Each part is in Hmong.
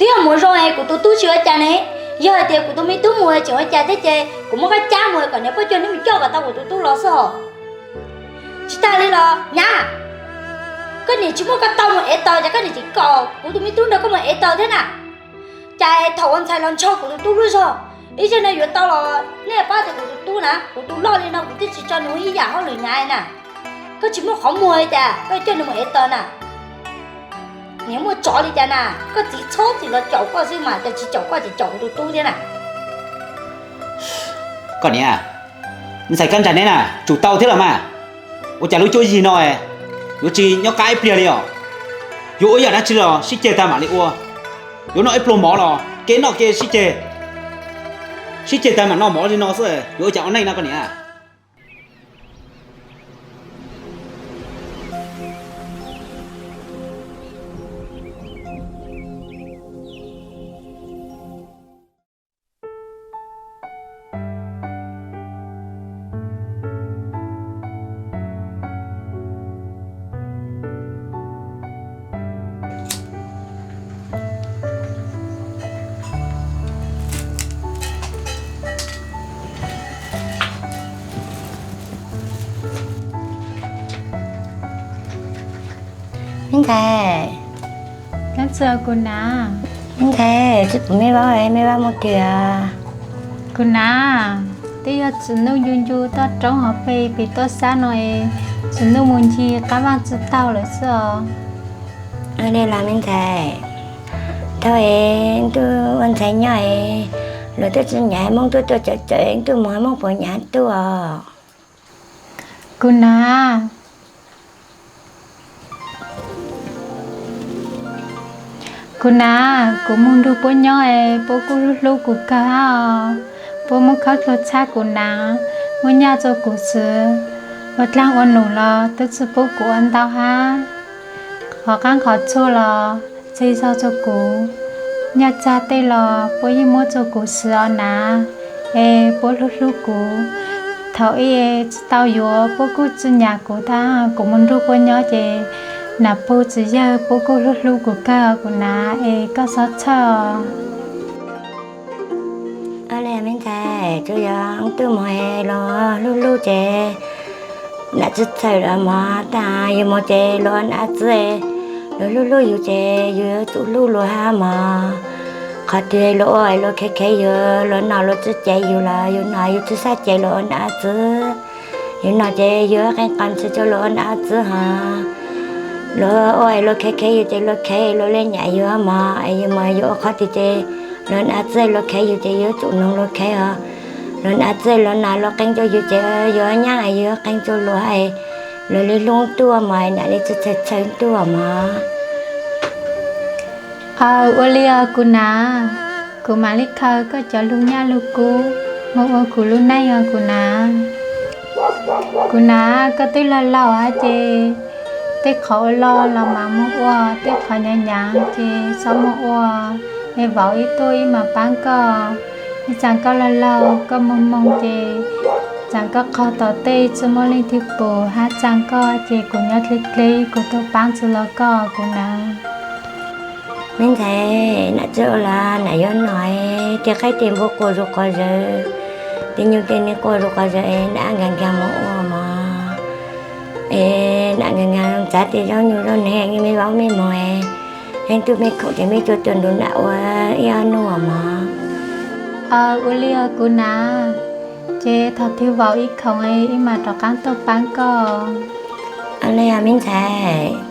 Twb yog mus zoo es kuv tus tub tsis ua cas ne. Yog hais tias kuv tus me tub mus tseem ua cas thiab ces kuv muab koj cab mus kom niam poj cuag neb mus coj kom tau kuv tus tub los xwb hos. Tsis tas li los nyab, koj niam tsis muab koj tau mus ev taws ces koj niam tseem kom kuv tus me tub nrog koj mus ev taws thiab na. Cas thaum ua ntxhais los ntshaw kuv tus tub lub zog, ib zaug no yuav tau los nej pab tias kuv tus tub na, kuv tus loj li no kuv twb tsis tso nws ua ib yam hauj lwm nyab na. Koj tsis muaj qhov muag li cas koj coj nws mus ev taws na. Niag muaj tsov li cas na, koj txiv txhob txwm los caum koj xwb mas, cas tsis caum koj ces caum kuv tus tub thiab na. Koj niam, ntxhais koj ntshaw neb na, tsum tau thiab los mas. Ua cas lub cuab yig no yuav tsis nyob qab ib pliag li os? Yuav ua yam dab tsi los sib ceg tag mam li ua. Yuav noj ib pluag mov los kev noj kev sib ceg, sib ceg tag mam noj mov li no xwb, yuav ua cas ua neej no koj niam? Me ntxhais, kuv na, me ntxhais, tsis pom me vauv, me vauv mus twg? Kuv na, twb yog txiv nuj ncu ncu toj roob hauv pes pem toj xab no es, txiv nuj mus ncig qab vaj tsis taug lawm xwb os. Los me ntxhais, thaum es ntuj ua ntxhais nyob es, luag twb tsis nyiam Hmoob tuaj tuaj cawm cawm, ntuj mus Hmoob puas nyiam tuaj? Kuv na, kuv na, kuv mus nrug puab nyob es puab kuj hlub hlub kuv kawg hab os. Puab muab khaub dluag txhab kuv na, muab nyaj rua kuv xwb, ua dlaag ua num los twb tsi pub kuv ua ntau hab. Qhov qaab qhov txuag los txheg zog rua kuv, nyaj txag tej los puab yeej muab rua kuv xwb os na. Es puab hlub hlub kuv, thaum ub tsi tau yuav puab kuj tsi nyam kuv tag, kuv mus nrug puab nyob ces nam pug txiv yawg puab kuj hlub hlub kuv kawg os kuv na, es koj txhob txhawj os. Me ntxhais, tsuas yog wb tuaj mus los hlub hlub ces nam tsi txhawj los mog, tag yus mus ces luag ua nam txiv, luag hlub hlub yus ces yus yuav tsum hlub luag hab mog. Qhov twg luag ua luag khev khev yus, luag nom luag tsi cem yus los yus nom yus tsi xav cem luag ua nam txiv. Yus nom ces yus qee qos ntxhw rua luag ua nam txiv hos. Luag ua luag khev khev yus ces luag khev luag le nyam yus mog, es yus mas yus ua qhov twg ces luag nam txiv luag khev yus ces yus yuav tsum noog luag khev os. Luag nam txiv luag nom luag qee rua yus ces yus nyaab yus qee rua luag, luag le hlub tuaj mog, nam le tsi txhawj txhawj tuaj mog. Aw, ua li os kuv nam, kuv mam li khaws koj cov lug nyaj lug kub moog ua kuv lub neej os kuv nam. Kuv nam, koj twb laug laug hab ces tej qhov ua lug los mas moog ua, tej qhov nyaav nyaav ces txhob moog ua, es vauv ib tuaj ib mam paab koj. Ib tsaam koj laug laug koj moog moog ces tsaam koj qaug tom tej tsi muaj leej twg pum hab tsaa koj ces kuv nyob dleb dleb kuv tuaj paab tsi los koj kuv nam. Me ntxhais, nam tsi ua los nam yuav nom, tej qaib tej npua quas zug quas zawg, tej nyuj tej neeg quas zug quas zawg, nam nkaag nkaag moog ua mog. Es nam nkaag nkaag txav tej zaub nyuj zaub neeg, me vauv me moog, leej twg me khoom ces mej tuaj tuaj nrug nam ua ib ob nub mog. Aw, ua li os kuv nam, ces thaum twg vauv ib khoom ib mam rov qaab tuaj paab koj. Aw, le me ntxhais.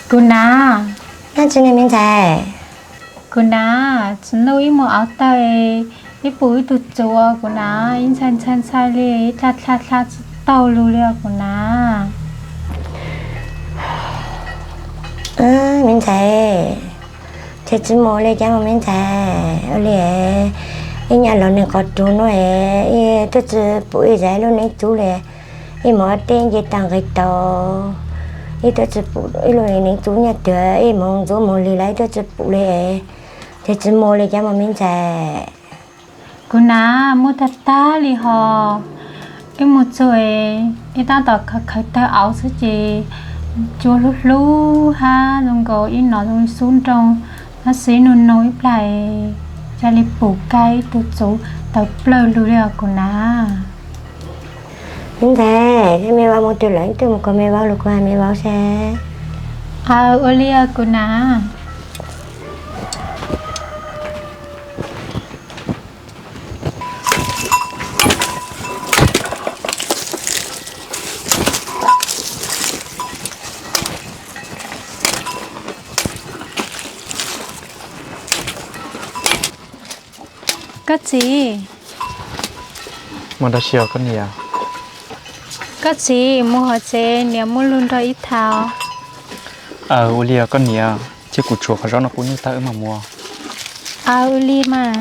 Kuv nav, dab tsi ne me ntxhais? Kuv nav, txiv nug ib mus auv tawg, ib pum ib tug txuv kuv nav, ib ntxhais ntxhais ntxhais li, ib dlha dlha dlha tsis taug lug li os kuv nav. Me ntxhais, ces tsis mus li cas mas me ntxhais, ua li ib nyuag los neeg qhov rug no, ib twb tsis pum ib zag lub neev txuv li, ib mus ob teb nce tag nqis tau, ib twb tsis pum ib lub neev txuv nyuag twg, ib mus ntxuav mus lig los ib twb tsis pum li, ces tsis mus li cas mas me ntxhais. Kuv nav, muaj tag tag li hos, ib mus txug ib tab tom khaws khaws tawg auv xwb ces cua hlub hlub hab zoo nkaus ib nov zoo li xub nroo, hab xib nug nug ib plag, ca li pum kag ib tug txuv tawv plawg lug li os kuv nav. Me ntxhais, me vauv mus twg lawm, ib tug mus kov me vauv los kuv has me vauv seb. Aw, ua li os kuv nav. Koj txiv, mus dab tsi os koj niam? Koj txiv, mus hauv tsev niam muaj lus nrog ib tham. Aw, ua li os koj niam, cia kuv tsuav qhov zaub no qub nyuj tag wb mam mus. Aw, ua li mas.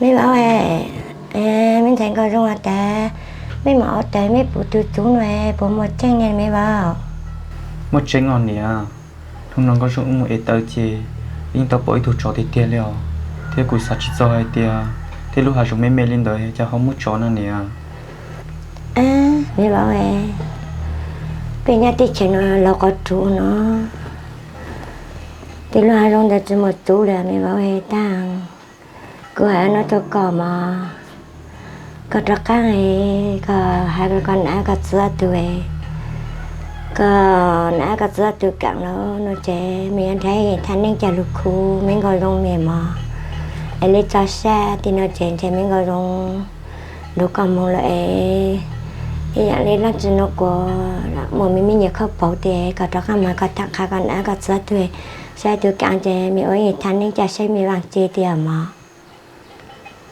Me vauv, me ntxhais Nkauj Zoo has tas mej mus auv tawg mej pum tug txuv no puas muaj tseeb ne me vauv? Muaj tseeb os niam. Hnub no Nkauj Zoo wb mus ev taw ces yeej tau pom ib tug tsov tiag tiag li os, thiab kuv xav tsis txog hais tias tej lub hav zoov me me li ntawd cas ho muaj tsov no niam. Me vauv, peb nyob teb chaws no los qhov rug no, tej lub hav zoov ntawd tsis muaj txuv li me vauv tag. Kuv hais no rau koj mog, koj rov qab, koj hais rau koj nam koj txiv ob tug, koj nam koj txiv ob tug kaam lawm no ces mej yuav nrhiav thaj neeb coj lug khu me Nkauj Zoo mej mog. Es li txog sab tim no ces ntshe me Nkauj Zoo nrug koj moog lawm es, ib yaam li leej twg no kuas muaj me me nyuam khauj paug tes koj rov qab mog, koj tham qha koj nam koj txiv ob tug, saib tug kaam ces mej ua ib thaj neeb coj saib mej vaaj tse tiag mog.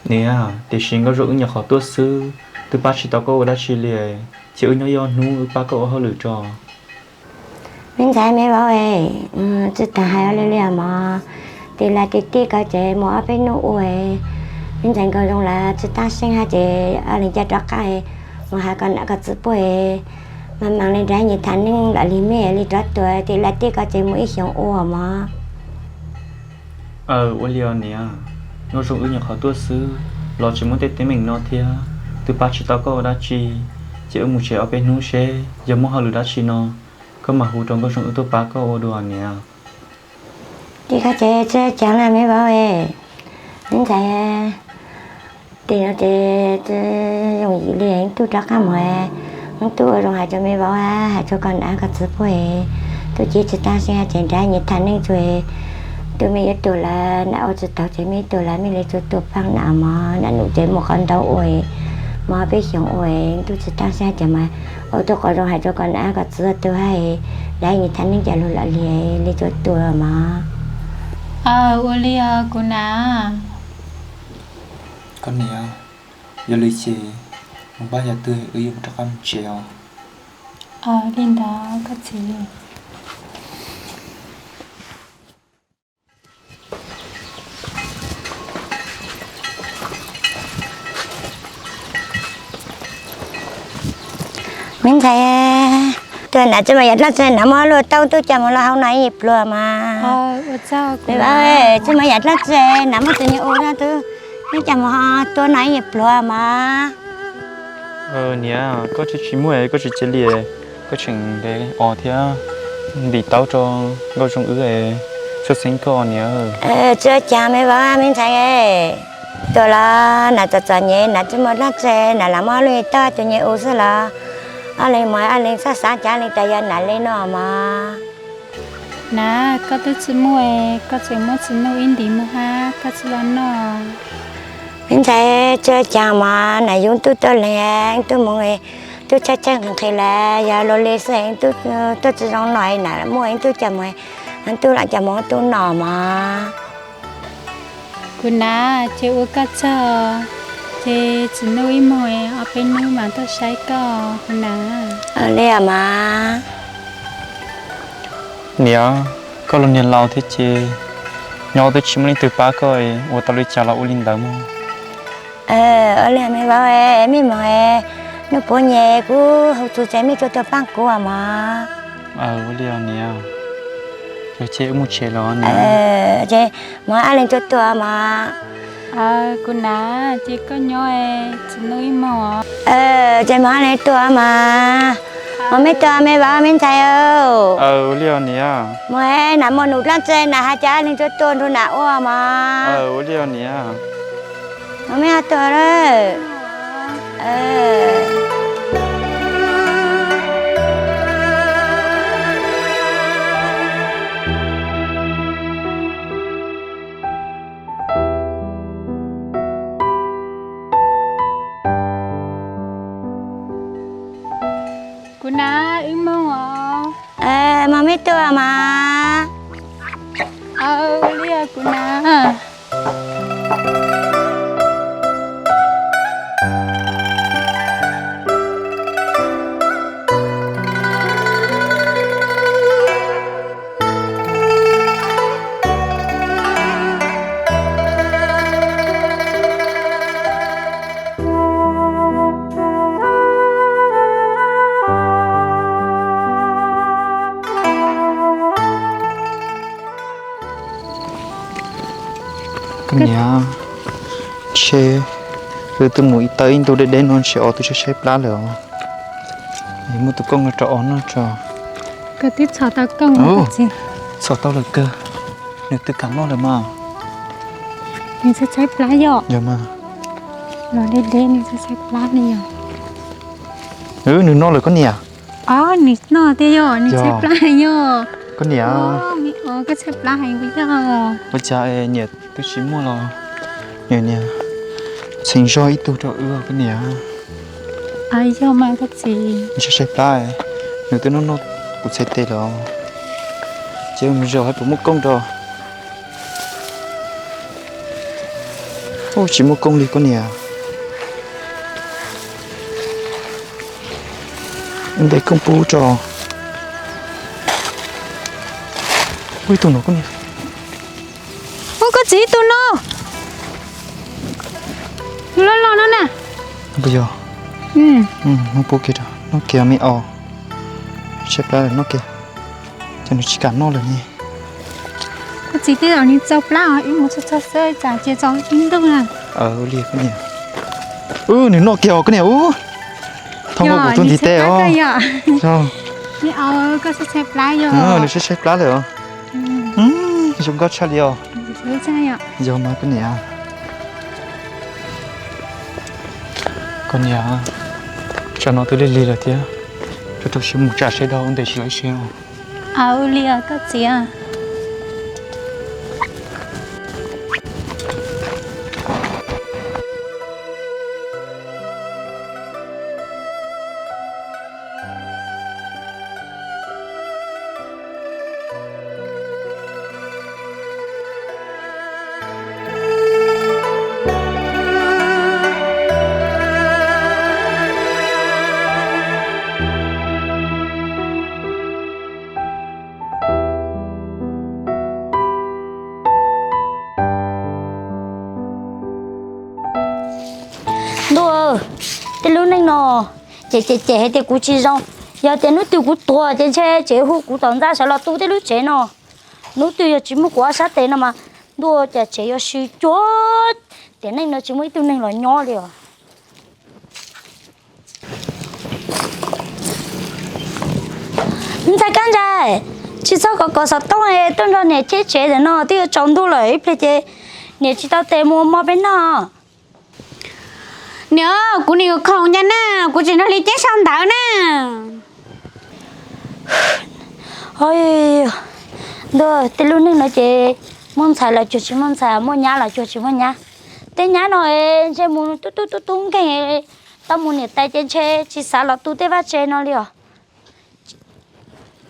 Niam, tiam sis Nkauj Zoo wb nyuam qhuav tuaj xwb, twb pab tsis tau koj ua dab tsi li, cia wb nyob ib ob hnub wb pab koj ua hauj lwm tso. Me ntxhais me vauv, tsi tas hais ua li li mog, tes lawv tes tij koj ces mus ob peb hnub ua, me ntxhais Nkauj Zoo lawv tsi tab seeb hab ces ob leeg coj rov qab, mus has koj nam koj txiv puab, mas maam le nrhiav nyias thaj neeb lawm li mej li rov tuaj, tes lawv tij koj ces mus ib xyoos ua mog. Aw, ua li os niam, Nkauj Zoo wb nyuam qhuav tuaj xwb los tsis muaj tej teeb meem no thiab, twb pab tsis tau koj ua dab tsi, ces wb mus tsev ob peb hnub seb yog muaj hauj lwm dab tsi no, koj mam hu rau Nkauj Zoo wb tuaj pab koj ua dua niam. Tes koj ces tsi caag na me vauv, me ntxhais, tes no ces tsi yooj yim li, tub rov qab mus, tub ua zoo hais rau me vauv, hais rau koj nam koj txiv puab, tub cia tsi tab seeb ces nrhiav nyias thaj neeb tso, tub mej yuav tuag lawm nam ua tsi taug ces mej tuag lawm mej le tso tuag paab nam mog, nam num ces muaj qhov ntau ua, mog peb xyoos ua, tub tsi tab seeb ces mas ua tub qhov zoo hais rau koj nam koj txiv tug hab, nrhiav nyias thaj neeb coj lug lawm li, le tso tuag mog. Aw, ua li os kuv nam. Koj niam, yog li ces mus pab yog twg wb yuav rov qab mus tsev os. Aw, li ntawd koj txiv. Me ntxhais, tus nam tsi mas yog dlaab tsi, nam muab lub taub tub coj mus lub hauv no ib pluag mas. Me vauv, tsi mas yog dlaab tsi, nam muab tus nyuas ua tub, neb coj mus tua no ib pluag mas. Niam, koj tsi tsis muaj, koj tsis cia li, koj tseem ntev os thiab ntim taub rau Nkauj Zoo wb, txhawj xeeb koj niam. Tsi ua cas me vauv me ntxhais, tuaj los nam txom txom nyem, nam tsi muaj dlaab tsi, nam lam muab lub taub tus nyuas ua xwb los, ob leeg mas ob leeg txhob xav cas leej twg yog nam li no mog. Nam, koj twb tsi muaj, koj tseem muab txiv nug ib ntim moog hab koj tsi los noj. Me ntxhais, tsis ua cas mas, nam yug tub tuaj lees, tub mus, tub tshab tshab nqhis nqhis las, yog luag li xwb, tub tuaj tsis zoo no, nam muaj tub coj mus, tub lam coj mus tub noj mas. Kuv nam, ces ua koj txog, ces txiv nub ib moog ob peb nub mas tuaj saib koj kuv nam. Li mas. Niam, koj lub niag laus thiab ces nyob twb tsis muaj leej twg pab koj, ua tau li cas los ua li ntawd mog. Ua li me vauv, mej moog, nub puv nyem kuv hu txug ces mej tsuas tuaj paab kuv mas. Ua li niam, ces wb mus tsev los. Ces moog, ab leeg tsuas tuaj mas. Kuv nam, ces koj nyob, txiv nub ib moog. Ces moog, ab leeg tuaj mas. Moog, mej tuaj, me vauv me ntxhais. Ua li niam. Moog, nam muaj num dlaab tsi, nam has cas ab leeg tsuas tuaj nrug nam ua mas. Ua li niam. Moog, mej tuaj. Kuv nam, wb moog os. Moog, mej tuaj mas. Ua li kuv nam. Koj niam, ntshe wb twb mus ib tau ib ntu deb deb no ntshe ob tug tshaib tshaib plab lawm os. Muab tus kooj rau ob noj tso. Koj twb txhom tau kooj, txhom tau lawm kawg. Nws twb kam noj lawm mas. Nws tshaib tshaib plab yom? Yog mas. Los deb deb nws tshaib tshaib plab li yom? Nws noj lawm koj niam. Ob, nws noj tiag yom, nws tshaib plab yom. Koj niam, koj tshaib plab heev yog. Ua cas niam twb tsis muaj los niam niam txheev zog ib tug rau wb koj niam. Yog mas koj txiv. Nws tshaib tshaib plab, nws twb noj noj kuv txhais tes lawm. Ces mus zaum hab puas muaj kooj rau. Ub, tsis muaj kooj li koj niam. Ntes kooj pub rau. Ub, ib tug no koj niam. Ub, koj txiv, ib tug no. Nws loj loj no na. Puas yog? Muab pub kiag rau, noj kiag me os. Tshaib plab lawm, noj kiag. Ces nws tsis kam noj lawm ne. Koj txiv, tej zaum nws txaus plab os, wb mus txog txog xwb, tsam ces txaus ib ntuj na. Ua li koj niam. Ub, nws noj kiag os koj niam ub. Thoob kuv tus ntiv tes os. Nws tshaib tshaib plab lawm os. Zoo nkauj tshaj li os. Yog mas koj niam. Koj niam, tsam no twb lig lig lawm thiab, rau rau siab mus tsam seb dhau ntes tsis lawv seb. Ua li koj txiv. Ntuj, tej lub neej no ces ces ces hais tias kuv tsis zoo. Yog tias hnub twg kuv tuag ces ntshe tsev hu kuv tom ntxa sawv los tu tej lub tsev no. Hnub twg yog tsis muaj kuv ob sab tes no mas ntuj, cas tsev yuav swb cuag. Tiam neej no tsis muaj ib tug neeg los nyob li os. Ntxhais Kab Ntsais, tsis txhob kov kov xov tooj, tuaj nrog niam cheb tsev ntawm no twb yuav tsaus ntuj lawm, ib pliag ces niam tsis tau tes mus ua mov peb noj. Niam, kuv nim khoom ncaj na, kuv tsis nrog li cheb sau ntawv na. Ntuj, tej lub neej no ces muaj ntxhais los cuag tsis muaj ntxhais, muaj nyab los cuag tsis muaj nyab. Tej nyab no ntshe mus tub tub tub tub nkeeg, tau mus niam tais ces ntshe tsis xav los tu tej vaj tse no li os.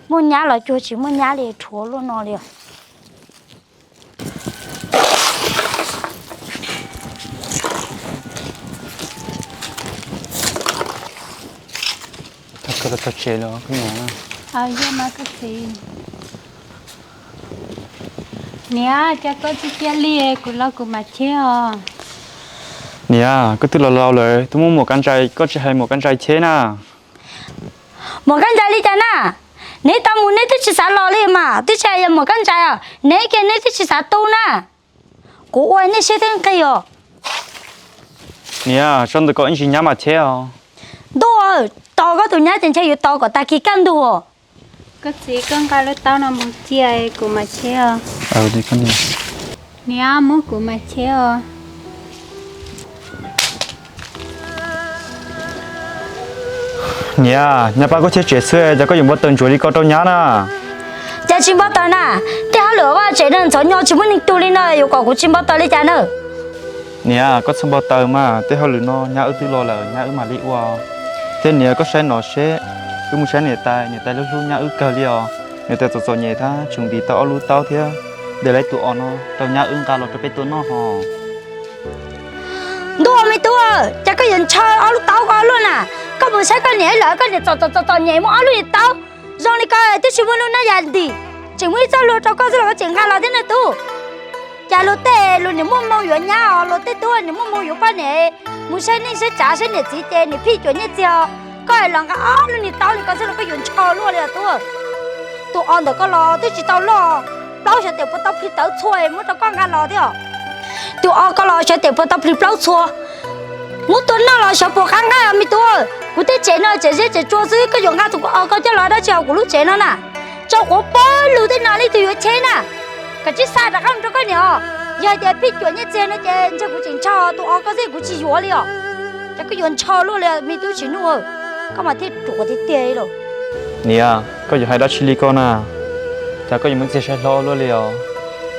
Muaj nyab los cuag tsis muaj nyab li, rhuav luaj no li os. Tag kawg los txog tsev lawm koj niam. Yog mas koj txiv. Niam, cas koj tsis cia li, kuv los kuv mam cheb os. Niam, koj twb los laus lawm, twb muab muam Kab Ntsais, koj tsis hais muam Kab Ntsais cheb na. Muam Kab Ntsais li cas na? Neb tau mus neb twb tsis xav los li mas, twb tsis hais yog muam Kab Ntsais os, neb kiag neb twb tsis xav tu na. Kuv ua nej siab thiab nqig os. Niam, tso ntawm ko ib ntsis nyab mam cheb os. Ntuj, tos koj tus nyab ces ntshe yuav tos kom tag kis kaj ntug. Koj txiv, koj nqa lub taub no mus cia kuv mam cheb os. Niam, muab kuv mam cheb os. Niam, nyab pab koj cheb tsev xwb, cas koj yuav npau taws ntsuav li ko rau nyab na? Cas tsis npau taws na? Tej hauj lwm vaj tsev no ntxhov nyo tsis muaj neeg tu li no yuav kom kuv tsis npau taws li cas na? Niam, koj txhob npau taws mas, tej hauj lwm no nyab wb twb los lawm nyab wb mam li ua. Thiab niam, koj saib no seb, wb mus saib niam tais, niam tais lub hlub nyab wb kawg li os. Niam tais txom txom nyem thiab tseem ntim tau ob lub taub thiab, ntes lawv tus os no rau nyab wb nqa los rau peb tua noj hos. Ntuj, me tub, cas koj yuav ntshaw ob lub taub ko luaj na? Koj mus saib koj niam ib lawm, koj niam txom txom txom txom nyem muaj ob lub niag taub zoo li ko, twb tsis muaj lub nab yas ntim, tseem muaj ib txoj hlua rau koj xwb los koj tseem nqa los thiab na tub. Cas luag tej luag niam muaj moo yuav nyab os, luag tej tub niam muaj moo yuav poj niam. Mus saib neej saib tsav saib niam txiv ces niam phij cuam nyiaj txiag os, koj los nqa ob lub niag taub li ko xwb los koj yuav ntshaw luaj li os tub. Tus os ntawm koj los twb tsis tau loj, plaub xyov tes puas tau plig tawv txhua muab rau koj nqa los thiab os. Tus os koj los xyov tes puas tau plig plaub txhua, muab tua noj los xyov puas qab nqaij os me tub. Kuv tej tsev no tseem ziab tseem tsua xwb, koj yuav nqa tus os koj coj los dab tsi hauv kuv lub tsev no na? Tso quav pab lug tej no leej twg yuav cheb na? Kav tsij xa rov qab mus rau koj niam os. Yog hais tias phij cuam nyiaj txiag no ces ntshe kuv tseem ntshaw tus os koj xwb, kuv tsis yuav li os. Ces koj yuav ntshaw luaj li me tub Tsim Nuj, koj mas thiaj ruam tiag tiag li lauj. Niam, koj yuav hais dab tsi li koj na? Cas koj yuav muaj txiag saib hlob luaj li os?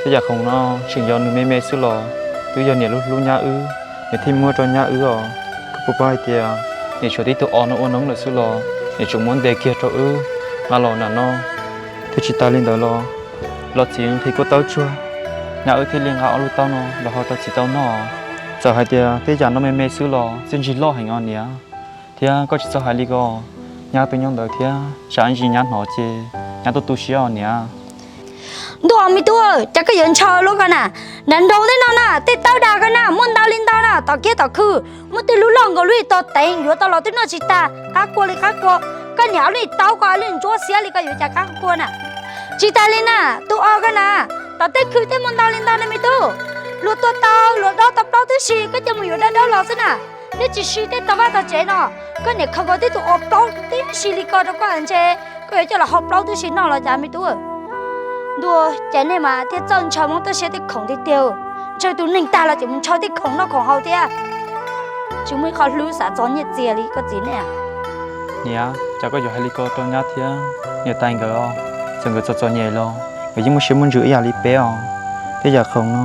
Tej yam khoom no tseem yog nws me me xwb los twb yog niam lub hlub nyab wb, niam thiaj muab rau nyab wb os. Koj puas paub hais tias niam tshuav tib tug os no ua noob lawm xwb los niam tseem muab ntes kiag rau wb nqa los nram no. Thiab tsis tas li ntawd los, los txiv nqhis kuj taub tsuag, nyab wb thiaj li nqa ob lub taub no los hau rau txiv tau noj. Txawm hais tias tej yam no me me xwb los txiaj ntsig loj heev os niam. Thiab koj tsis txhob hais li ko, nyab twb nyob ntawd thiab, tsam ib ntsis nyab hnov ces nyab tuaj tu siab os niam. Ntuj, me tub, cas koj yuav ntshaw luaj ko na? Nram nroog tej no na tej taub dag ko na muaj ntau li ntau na, tom kiab tom khw muaj tej lub loj nkaus lub tog teev, yuav tau los twb noj tsis tag, qab kua li qab kua. Koj niam ob lub taub ko lub ntsuab xiab li ko yuav cas qab kua na? Tsis tas li na, tus os ko na, tom tej khw tej muaj ntau li ntau na me tub. Luag tua tau luag dob tau plaub tib si, koj cia mus yuav dawb dawb los xwb na. Thiab tsis si tej tog vaj tog tsev no, koj niam khaws nkaus tib tug os plaub tib si li ko rau koj ntshe koj yuav coj los hau plaub tib si noj los cas me tub. Ntuj, cas nej mas thiaj txawj ntshaw Hmoob toj siab tej khoom tiag tiag. Ntshaw tus neeg tag los tseem mus ntshaw tej khoom noj khoom haus thiab. Tsis muaj ib qho hlub xav txog nyiaj txiag li koj txiv nej. Niam, cas koj yuav hais li ko rau nyab thiab niam tais nkawd os? Txawm nkawd txom txom nyem los nkawd yeej muaj siab muaj ntsws ib yam li peb os. Tej yam khoom no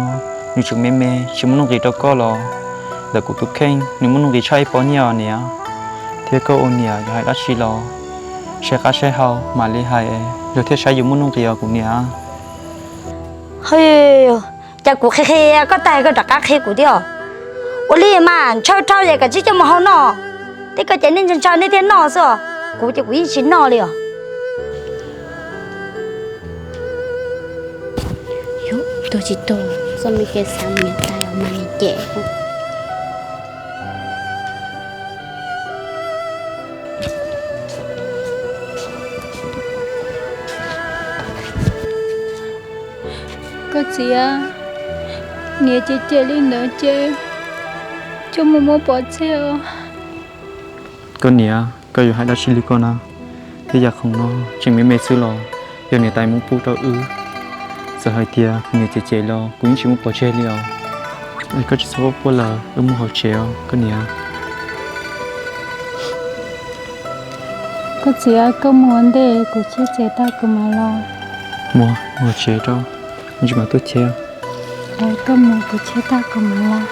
nws tseem me me tsis muaj nuj nqis rau koj los ntawm kuv tus kheej nws muaj nuj nqis tshaj ib pob nyiaj os niam. Thiab koj ua niam yuav hais dab tsi los saib qab saib hau mam li hais, luag thiaj saib yus muaj nuj nqis os kuv niam. Hwm, cas kuv qhia qhia koj tag koj rov qab qhia kuv thiab os. Ua li mas ntshaw rhau es kav tsij coj mus hau noj. Tej ko ces nej ntshaw ntshaw nej thiaj noj xwb os, kuv ces kuv yeej tsis noj li os. Yus tuag tsis tuag, txoj me kev xav niam tais mas li cem. Koj txiv, niam cem cem li ntawd ces coj mus muab pov tseg os. Koj niam, koj yuav hais dab tsi li ko na? Tej yam khoom no tseem me me xwb los yog niam tais muab pub rau wb. Txawm hais tias kuv niam cem cem los kuv yeej tsis muab pov tseg li os. Koj tsis txhob quaj quaj lawm, wb mus hauv tsev os koj niam. Koj txiv, koj mus ua ntej, kuv cheb tsev tag kuv mam los. Mus, mus hauv tsev rau, ntsis mam tuaj cheb. Koj mus, kuv cheb tag kuv mam los.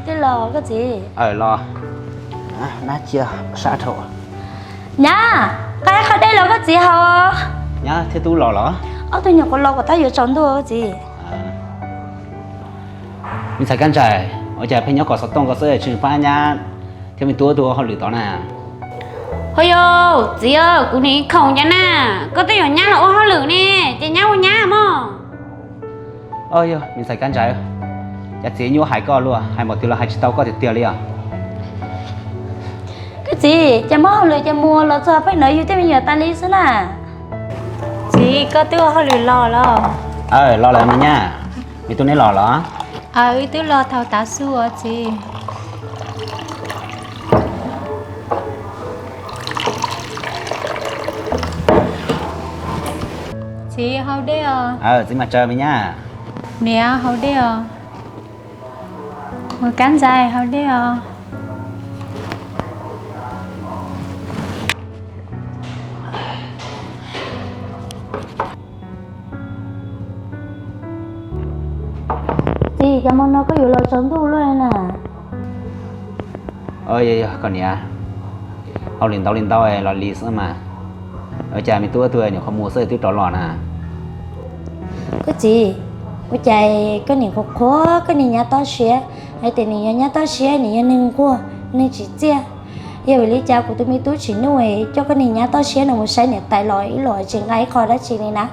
Twb los koj txiv. Los. Nab cia sab dhau. Nyab, nqa qhov dej los koj txiv haus. Nyab thiab tub los los? Ob tug nyuam qhuav los kom tab yuav tsaus ntuj koj txiv. Me ntxhais Kab Ntsais, ua cas pheej nyob kom xov tooj ko xwb tsis pab nyab thiab me tub ua hauj lwm tod na? Ho yog txiv, kuv nim khoom cas na, koj twb yuav nyab los ua hauj lwm ne, ces nyab ua nyab mog. Yog me ntxhais Kab Ntsais, cas txiv nyuaj hais koj luaj, hais npaum twg los hais tsis tau koj tiag tiag li os. Koj txiv, cas muab hauj lwm ces mus los txog pheej hnov yus tej me nyuam tas li xwb na. Txiv, koj twb ua hauj lwm los los? Los lawm me nyab. Me tub neb los los? Wb twb los thaum tav su os txiv. Txiv, haus dej os. Txiv mas tsaws me nyab. Niam, haus dej os. Mus Kab Ntsais, haus dej os. Txiv, cas hmo no koj yuav los tsaus ntuj luaj na? Yog koj niam, hauj lwm ntau li ntau los li xwb mas. Ua cas me tub tus nyuam qhuav mus xwb twb rov los na? Koj txiv, ua cas koj niam qhuav qhuav koj niag nyab toj siab, hais tias nws yog nyab toj siab, nws yog neeg nquag, neeg tsis txiaj. Yog vim li cas kuv tus me tub Tsim Nuj coj koj niag nyab toj siab no mus saib niam tais los ib los tsis nqa ib qho dab tsi li na?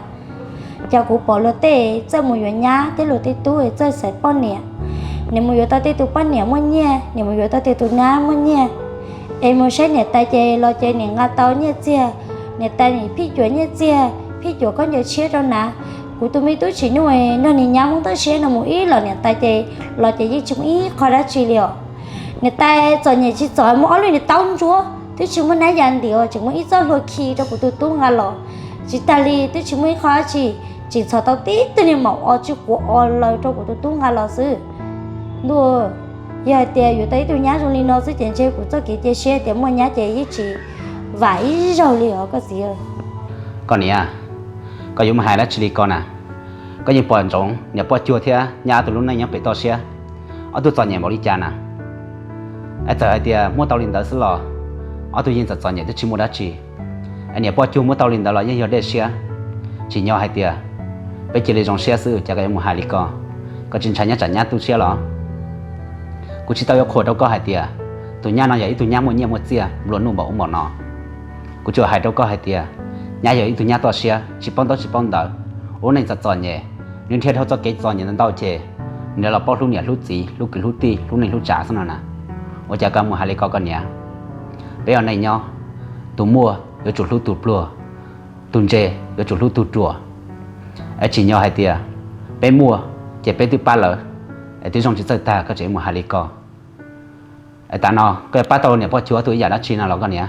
Cas kuv pom luag tej txawj mus yuav nyab thiab luag tej tub txawj xaiv poj niam, niam mus yuav tau tej tus poj niam muaj nyiaj, niam mus yuav tau tej tus nyab muaj nyiaj, es mus saib niam tais ces los ces niam nqa tau nyiaj txiag, niam tais nim phij cuam nyiaj txiag, phij cuam khaub ncaws tshiab rau na. Kuv tus me tub Tsim Nuj nrog niag nyab Hmoob toj siab no mus ib los niam tais ces los ces yeej tsis muaj ib qho dab tsi li os. Niam tais txom nyem tsis txom, muaj ob lub niag taub ntsuab twb tsis muaj nab ya ntim, tseem muaj ib txoj hlua khi rau kuv tus tub nqa los. Tsis tag li twb tsis muaj ib qho dab tsi, tseem txhom tau tib tug niag maum os tsw quav os laws rau kuv tus tub nqa los xwb. Ntuj, yog hais tias yuav tau ib tug nyab zoo li no xwb ces ntshe kuv txoj kev cia siab tias muaj nyab ces yeej tsis vam ib zaug li os koj txiv. Koj niam, koj yuav mus hais dab tsi li ko na? Koj yeej pom ntsoov niam poj cuag thiab nyab ob tug lub neej nyob pem toj siab, ob tug txom nyem npaum li cas na. Es txawm hais tias muaj tau li ntawd xwb los ob tug yeej txom txom nyem twb tsis muaj dab tsi. Es niam poj cuag muab tau li ntawd los yeej yog dej siab. Tsim nyog hais tias peb cia li zoo siab xwb, cas koj yuav mus hais li ko? Koj tsis ntshai nyab tsam nyab tu siab los? Kuv tsis tau yuav qhuas rau koj hais tias tus nyab no yog ib tug nyab muaj nyiaj muaj txiaj nplua nuj npaum ub npaum no. Kuv tsuas hais rau koj hais tias nyab yog ib tug nyab toj siab, tsis paub ntaub tsis paub ntawv, ua neej txom txom nyem, nws nrhiav dhau txoj kev txom nyem ntau ntau ces nws los paub hlub niam hlub txiv, hlub kwv hlub tij, hlub neej hlub tsav xwb no na. Ua cas koj mus hais li ko koj niam? Peb ua neej nyob, tus muaj yuav tsum hlub tus pluag, tus ntse yuav tsum hlub tus ruam. Es tsim nyog hais tias peb muaj ces peb twb pab lawv, es twb zoo tsis txawj tag koj tseem mus hais li ko. Es tav no koj yuav pab tau niam poj cuag ob tug ib yam dab tsi no los koj niam,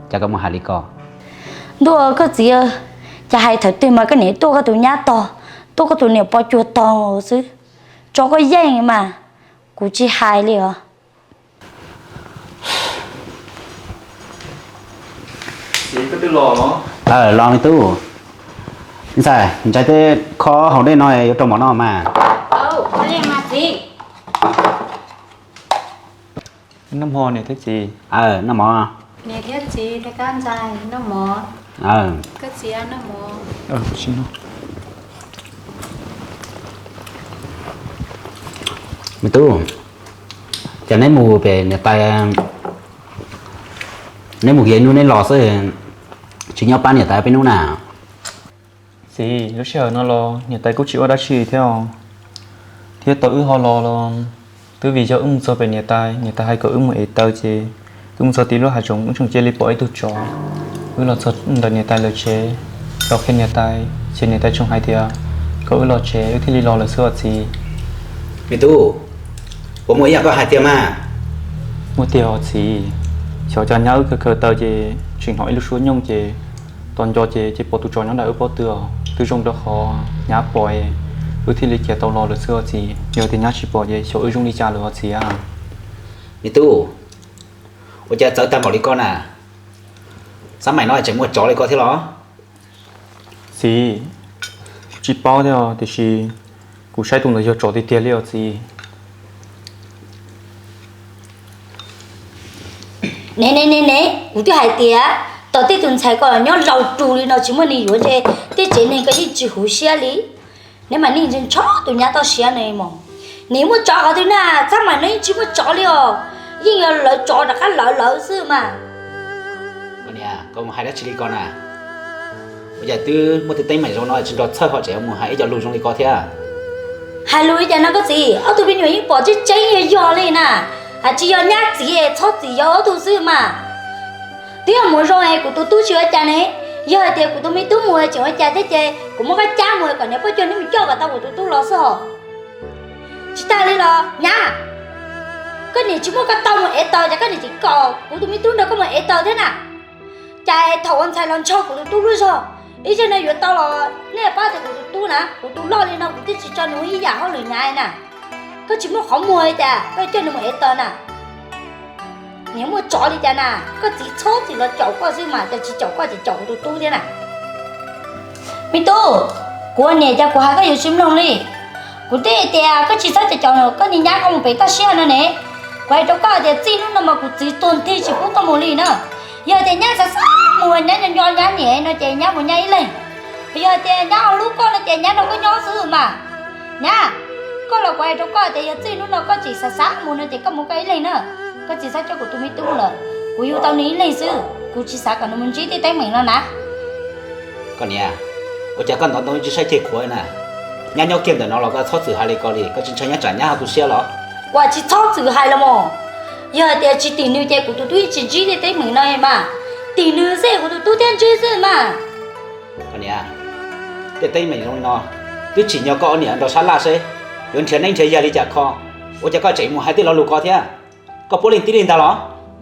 cas koj mus hais li ko? Ntuj, koj txiv, cas hais thaum twg mas koj niam tuaj koj tus nyab tog, tuaj koj tus niam poj cuag tog xwb. Tso koj yeej mas, kuv tsis hais li os. Los me tub, ntxhais, ntxhais tej kho haus dej no yuav rau mov noj mas. Noj mov niam thiab txiv. Noj mov. Niam thiab txiv, kab ntxhais noj mov. Koj txiv noj mov. Me tub, ces neb mus pem niam tais, neb mus kiag ib hnub neb los xwb, tsis nyob pab niam tais peb hnub na. Txiv, lub sij hawm no los niam tais kuj tsis ua dab tsi thiab os, thiab tau wb ho los los twb vim yog wb mus txog pem niam tais, niam tais hais kom wb mus ev taws ces wb mus txog tim lub hav zoov wb tseem cia li pom ib tug tsov. Wb los txog ntawm niam tais lawv tsev, los qhia niam tais ces niam tais tseem hais tias kom wb los tsev, wb thiaj li los lawm xwb os txiv. Me tub, puas muaj ib yam koj hais tiag mas? Muaj tiag os txiv, xyov cas nyab wb khaws khaws taws ces tseem hnov ib lub suab nyooj ces tos nco ces cia pom tus tsov nyob ntawm wb pob tw os. Twb zoo rau qhov nyab pom, wb thiaj li khiav tau los lawm xwb os txiv. Yog tias nyab tsis pom ces xyov wb zoo li cas lawm os txiv a. Me tub, ua cas txawv tag npaum li ko na? Xab maim no tseem muaj tsov li ko thiab los? Txiv, tsis paub thiab os, tiam sis kuv saib tus ntawd yog tsov tiag tiag li os txiv. Ne ne ne ne, kuv twb hais tias tom tej tus ntxhais ko nyob laus ru li no tsis muaj neeg yuav, tej tsev neeg ko yeej tsis huv siab li. Neb mas nej ntshaw tus nyab toj siab no mog. Nim muaj tsov qhov twg na, xab maim no yeej tsis muaj tsov li os. Yeej yog lawv tsov rov qab lawv lawv xwb mas. Koj niam, koj mus hais dab tsi li ko na? Ua cas twb muaj tej teeb meem zoo no tsis nrog txhawj ho tseem mus hais ib co lus zoo li ko thiab? Hais lus li cas no koj txiv, ob tug me nyuam yeej pom tseeb tseeb yog yog li na. Hais tsis yog nyab txiv txhob txwm yog ob tug xwb mas. Twb yog mus zoo es kuv tus tub tsis ua cas ne, yog hais tias kuv tus me tub mus tseem ua cas thiab ces kuv muab koj cab mus kom niam poj cuag neb mus coj kom tau kuv tus tub los xwb os. Tsis tas li los nyab, koj niam tsis muab koj tau mus ev taws ces koj niam tseem kom kuv tus me tub nrog koj mus ev taws thiab na. Cas thaum ua ntxhais los ntshaw kuv tus tub lub zog, ib zaug no yuav tau los nej pab tias kuv tus tub na, kuv tus loj li no kuv twb tsis tso nws ua ib yam hauj lwm nyab na. Koj tsis muaj qhov muag li cas koj coj nws mus ev taws na. Niag muaj tsov li cas na, koj txiv txhob txwm los caum koj xwb mas, cas tsis caum koj ces caum kuv tus tub thiab na. Me tub, kuv ua niam cas kuv hais koj yuav tsis mloog li. Kuv twb hais tias koj tsis txhob caum caum koj niag nyab koj mus pem toj siab no ne. Kuv hais rau koj tias txij hnub no mas kuv txiv tuag nthi tsis pub koj mus li na. Yog tias nyab xav xav mus nyab nco nco nyab niam no ces nyab mus nyab ib leeg. Yog tias nyab ho hlub koj no ces nyab nrog koj nyob xwb mas. Nyab, koj los kuv hais rau koj tias yog txij hnub no koj tseem xav xav mus no ces koj mus koj ib leeg na. Koj tsis txhob coj kuv tus me tub lawm, kuv yug tau nws ib leeg xwb, kuv tsis xav kom nws mus ntsib tej teeb meem no na. Koj niam, ua cas koj ntov ntoo tsis saib ceg qhuav na? Nyab nyob kiag ntawm no los koj txhob txwm hais li ko li, koj tsis ntshai nyab tsam nyab ho tu siab los? Kuv tsis txhob txwm hais los mas. Yog hais tias tsis tim nws ces kuv tus tub yeej tsis ntsib tej teeb meem no mas. Tim nws xwb kuv tus tub thiaj ntsib xwb mas. Koj niam, tej teeb meem zoo li no twb tsim nyog koj ob niam nrog sab laj seb yuav nrhiav neeb nrhiav yaig li cas kho, ua cas koj tseem mus hais tej lo lus ko thiab? Koj puav leej tib leeg ntag los?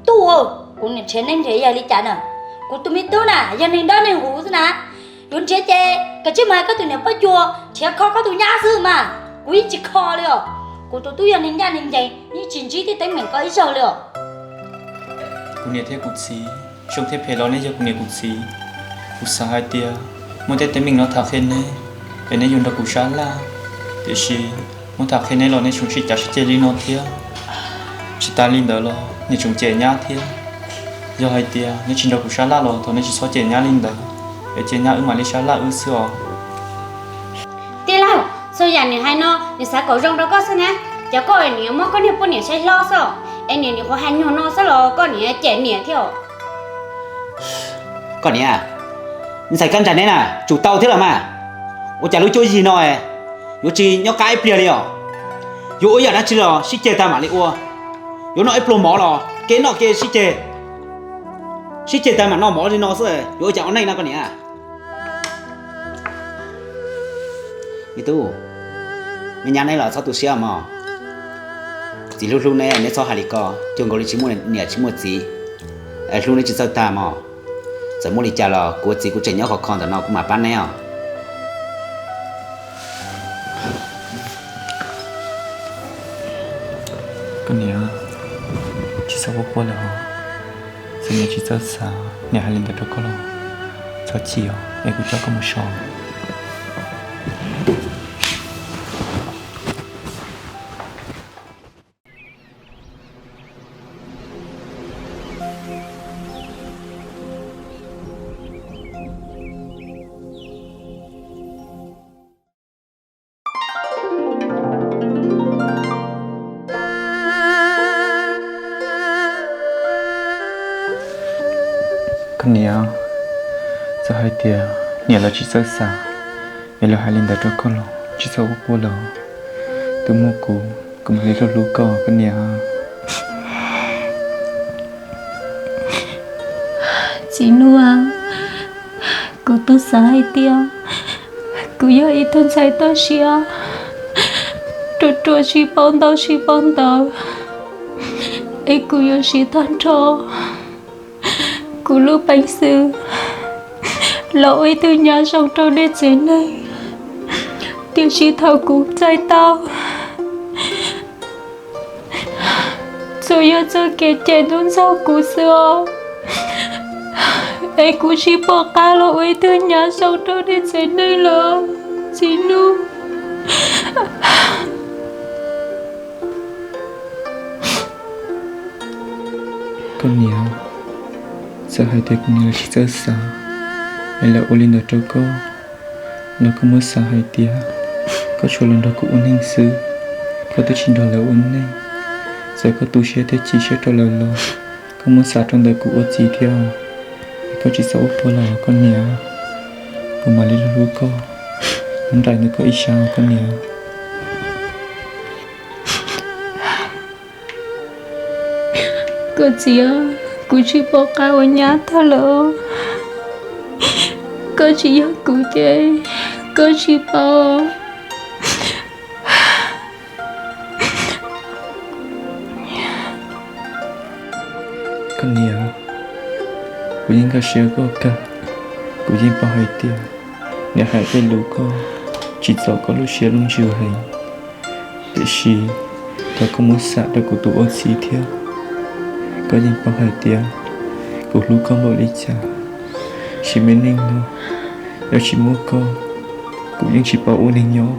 Tub, kuv niam nrhiav neeb nrhiav yaig li cas na? Kuv tus me tub na yog neeg dawb neeg huv xwb na. Yuav nrhiav ces kav tsij mus hais koj tus niam poj cuag nrhiav kho koj tus nyab xwb mas. Kuv yeej tsis kho li os. Kuv tus tub yog neeg ncaj neeg ncees, yeej tsis ntsib tej teeb meem ko ib zaug li os. Kuv niam thiab kuv txiv, zoo thiab phem los neb yog kuv niam kuv txiv. Kuv xav hais tias muaj tej teeb meem no tham qhia neb, es neb yuav nrog kuv sab laj. Tiam sis muab tham qhia neb los neb tseem sib cav sib ceg li no thiab. Tsis tas li ntawd los neb tseem cem nyab thiab. Yog hais tias neb tsis nrog kuv sab laj los thov neb tsis txhob cem nyab li ntawd, es cia nyab wb mam li sab laj wb xwb os. Tij laug, txhua yam niam hais no niam xav kom zoo rau koj xwb na. Cas koj niam muab koj niag poj niam saib hlob xwb, es niam niam qhuav hais nyuag no xwb los koj niam cem niam thiab. Koj niam, ntxhais kab ntsais neb na tsum tau thiab los mas. Ua cas lub cuab yig no yuav tsis nyob qab ib pliag li os? Yuav ua yam dab tsi los sib ceg tag mam li ua. Yuav noj ib pluag mov los kev noj kev sib ceg, sib ceg tag mam noj mov li no xwb, yuav ua cas ua neej no koj niam? Me tub, me nyab neb los txhob tu siab mog. Txiv hlub hlub neb, neb txhob hais li ko, cuag nkaus li tsis muaj niam tsis muaj txiv. Hlub neb tsis txawj tag mog. Txawm muaj li cas los kuv ua txiv kuv tseem nyob khov kho ntawm no kuv mam pab neb os. Koj niam, tsis txhob quaj quaj lawm os. Txawm niam tsis txawj xav, niam hais li ntawd rau koj los txhob chim os, es kuv coj koj mus so. Koj niam, txawm hais tias niam lawv tsis txawj xav, Peb los hais li ntawd rau koj los tsis txhob ua quaj los. Twb muaj kuv, kuv mam li hlub hlub koj, koj niam. Txiv Nuj, kuv twb xav hais tias kuv yog ib tug ntxhais toj siab, ruam ruam sib paub ntau sib paub ntawv, es kuv yuav siv tag nrho kuv lub peev xwm los ua ib tug nyab zoo rau nej tsev neeg. Tiam sis thaum kuv txais tau, tsuas yog txoj kev cem ntxub ntxaug kuv xwb os, es kuv tsis pom qab los ua ib tug nyab zoo rau nej tsev neeg lawm, txiv Nuj. Koj niam, txawm hais tias kuv niam lawv tsis txawj xav es lawv ua li ntawd rau koj los, koj muab xav hais tias koj tsuas los nrog kuv ua neej xwb, koj twb tsis nrog lawv ua neej. Txawm koj tu siab thiab chim siab rau lawv los, koj muab xav rau ntawm kuv ua txiv thiab, es koj tsis txhob ua quaj los koj niam. Kuv mam li hlub hlub koj, nyob nraim ntawm koj ib sab koj niam. Koj txiv, kuv tsis pom qab ua nyab tag lawm. Koj tsis yog kuv ces koj tsis paub. Koj niam, kuv yeej nkag siab koj kawg. Kuv yeej paub hais tias niam hais tej lus koj tsis txaus koj lub siab lub ntsws heev. Tiam sis thaum koj muab xam rau kuv tus ua txiv thiab, koj yeej paub hais tias kuv hlub koj npaum li cas. Sim me neej no, yog tsis muaj koj, kuv yeej tsis paub ua neeg nyob.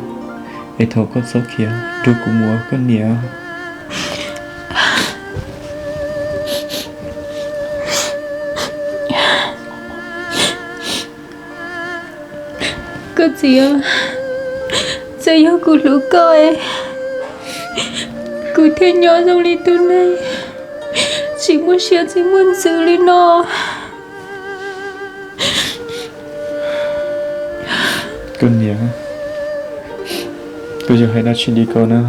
Es thov koj txhob khiav nrug kuv mus, koj niam. Koj txiv, txawm yog kuv hlub koj, kuv thiaj nyob zoo li tus neeg tsis muaj siab tsis muaj ntsws li no. Koj niam, koj yog hais dab tsi li ko na?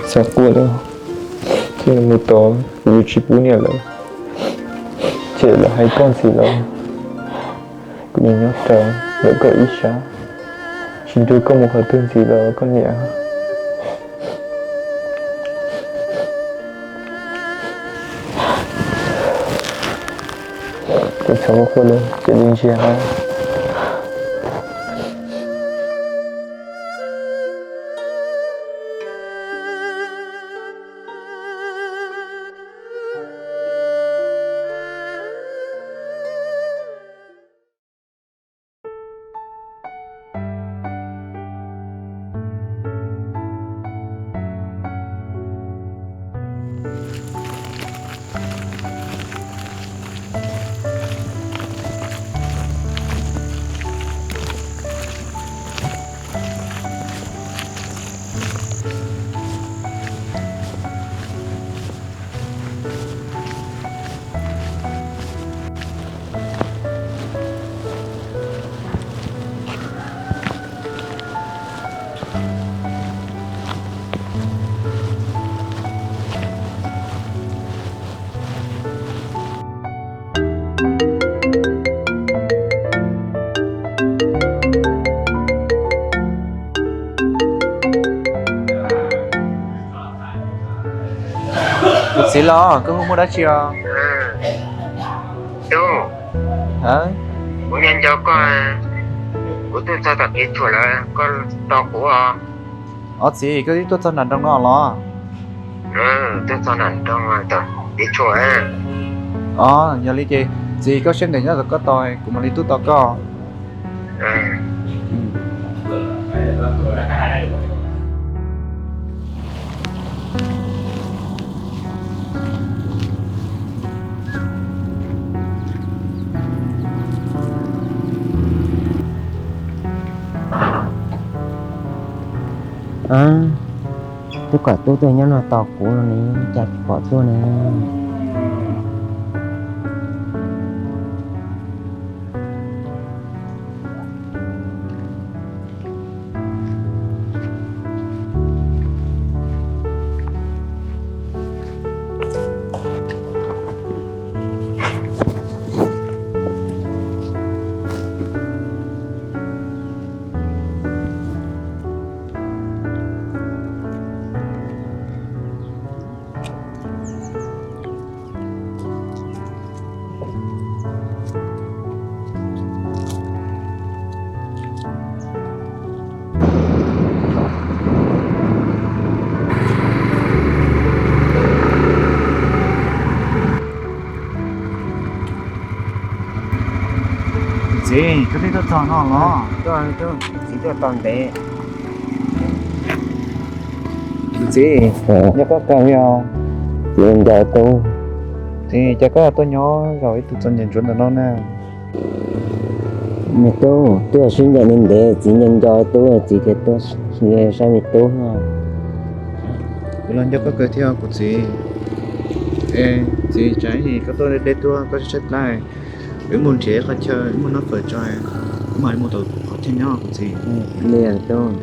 Txhob quaj lawm, thiaj mus tod kuv yuav tsis pub niam lawv cem los hais koj ntxiv lawm. Kuv yuav nyob rawv ntawm koj ib sab, tsis nrug koj mus qhov twg ntxiv lawm koj niam. Koj txhob quaj lawm, cia li ntsia. Kuv txiv los, koj hu muaj dab tsi os? Kuv nco nco koj, kuv tuaj txog tom kev tshuam lawm, koj tos kuv os. Os txiv, koj twb tuaj txog nram nroog no los? Tuaj txog nram nroog tom kev tshuam. Os, yog li ces txiv, koj siab ntev nyob tom koj tos, kuv mam li tuaj tos koj. Tub kom tub tuaj nyob no tos kuv no ne, cas tsis pom tuaj ne? Koj twb tuaj txog no los? Txiv tuaj tau ntev. Txiv, nco koj kawg li os. Txiv nco tub. Txiv, cas koj tuaj nyob zaum ib tug txom nyem ntsuav ntawm no na? Me tub, twb sib ncaim ntev ntev, txiv nco nco tub, txiv thiaj tuaj saib me tub. Kuv los nco koj kawg thiab kuv txiv. Es txiv, tsam ib ntsis koj tuaj deb deb tuaj koj tshaib plab, wb mus nrhiav qhov chaw wb muab noj fawm tso, wb mam li mus tom qhov chaw nyob kuv txiv. Li tub.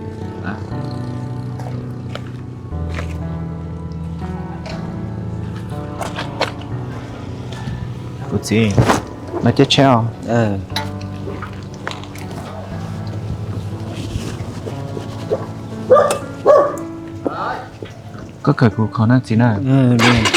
Kuv txiv, no cab tsheb os. Koj kawm kuv qhov na txiv na. Txiv,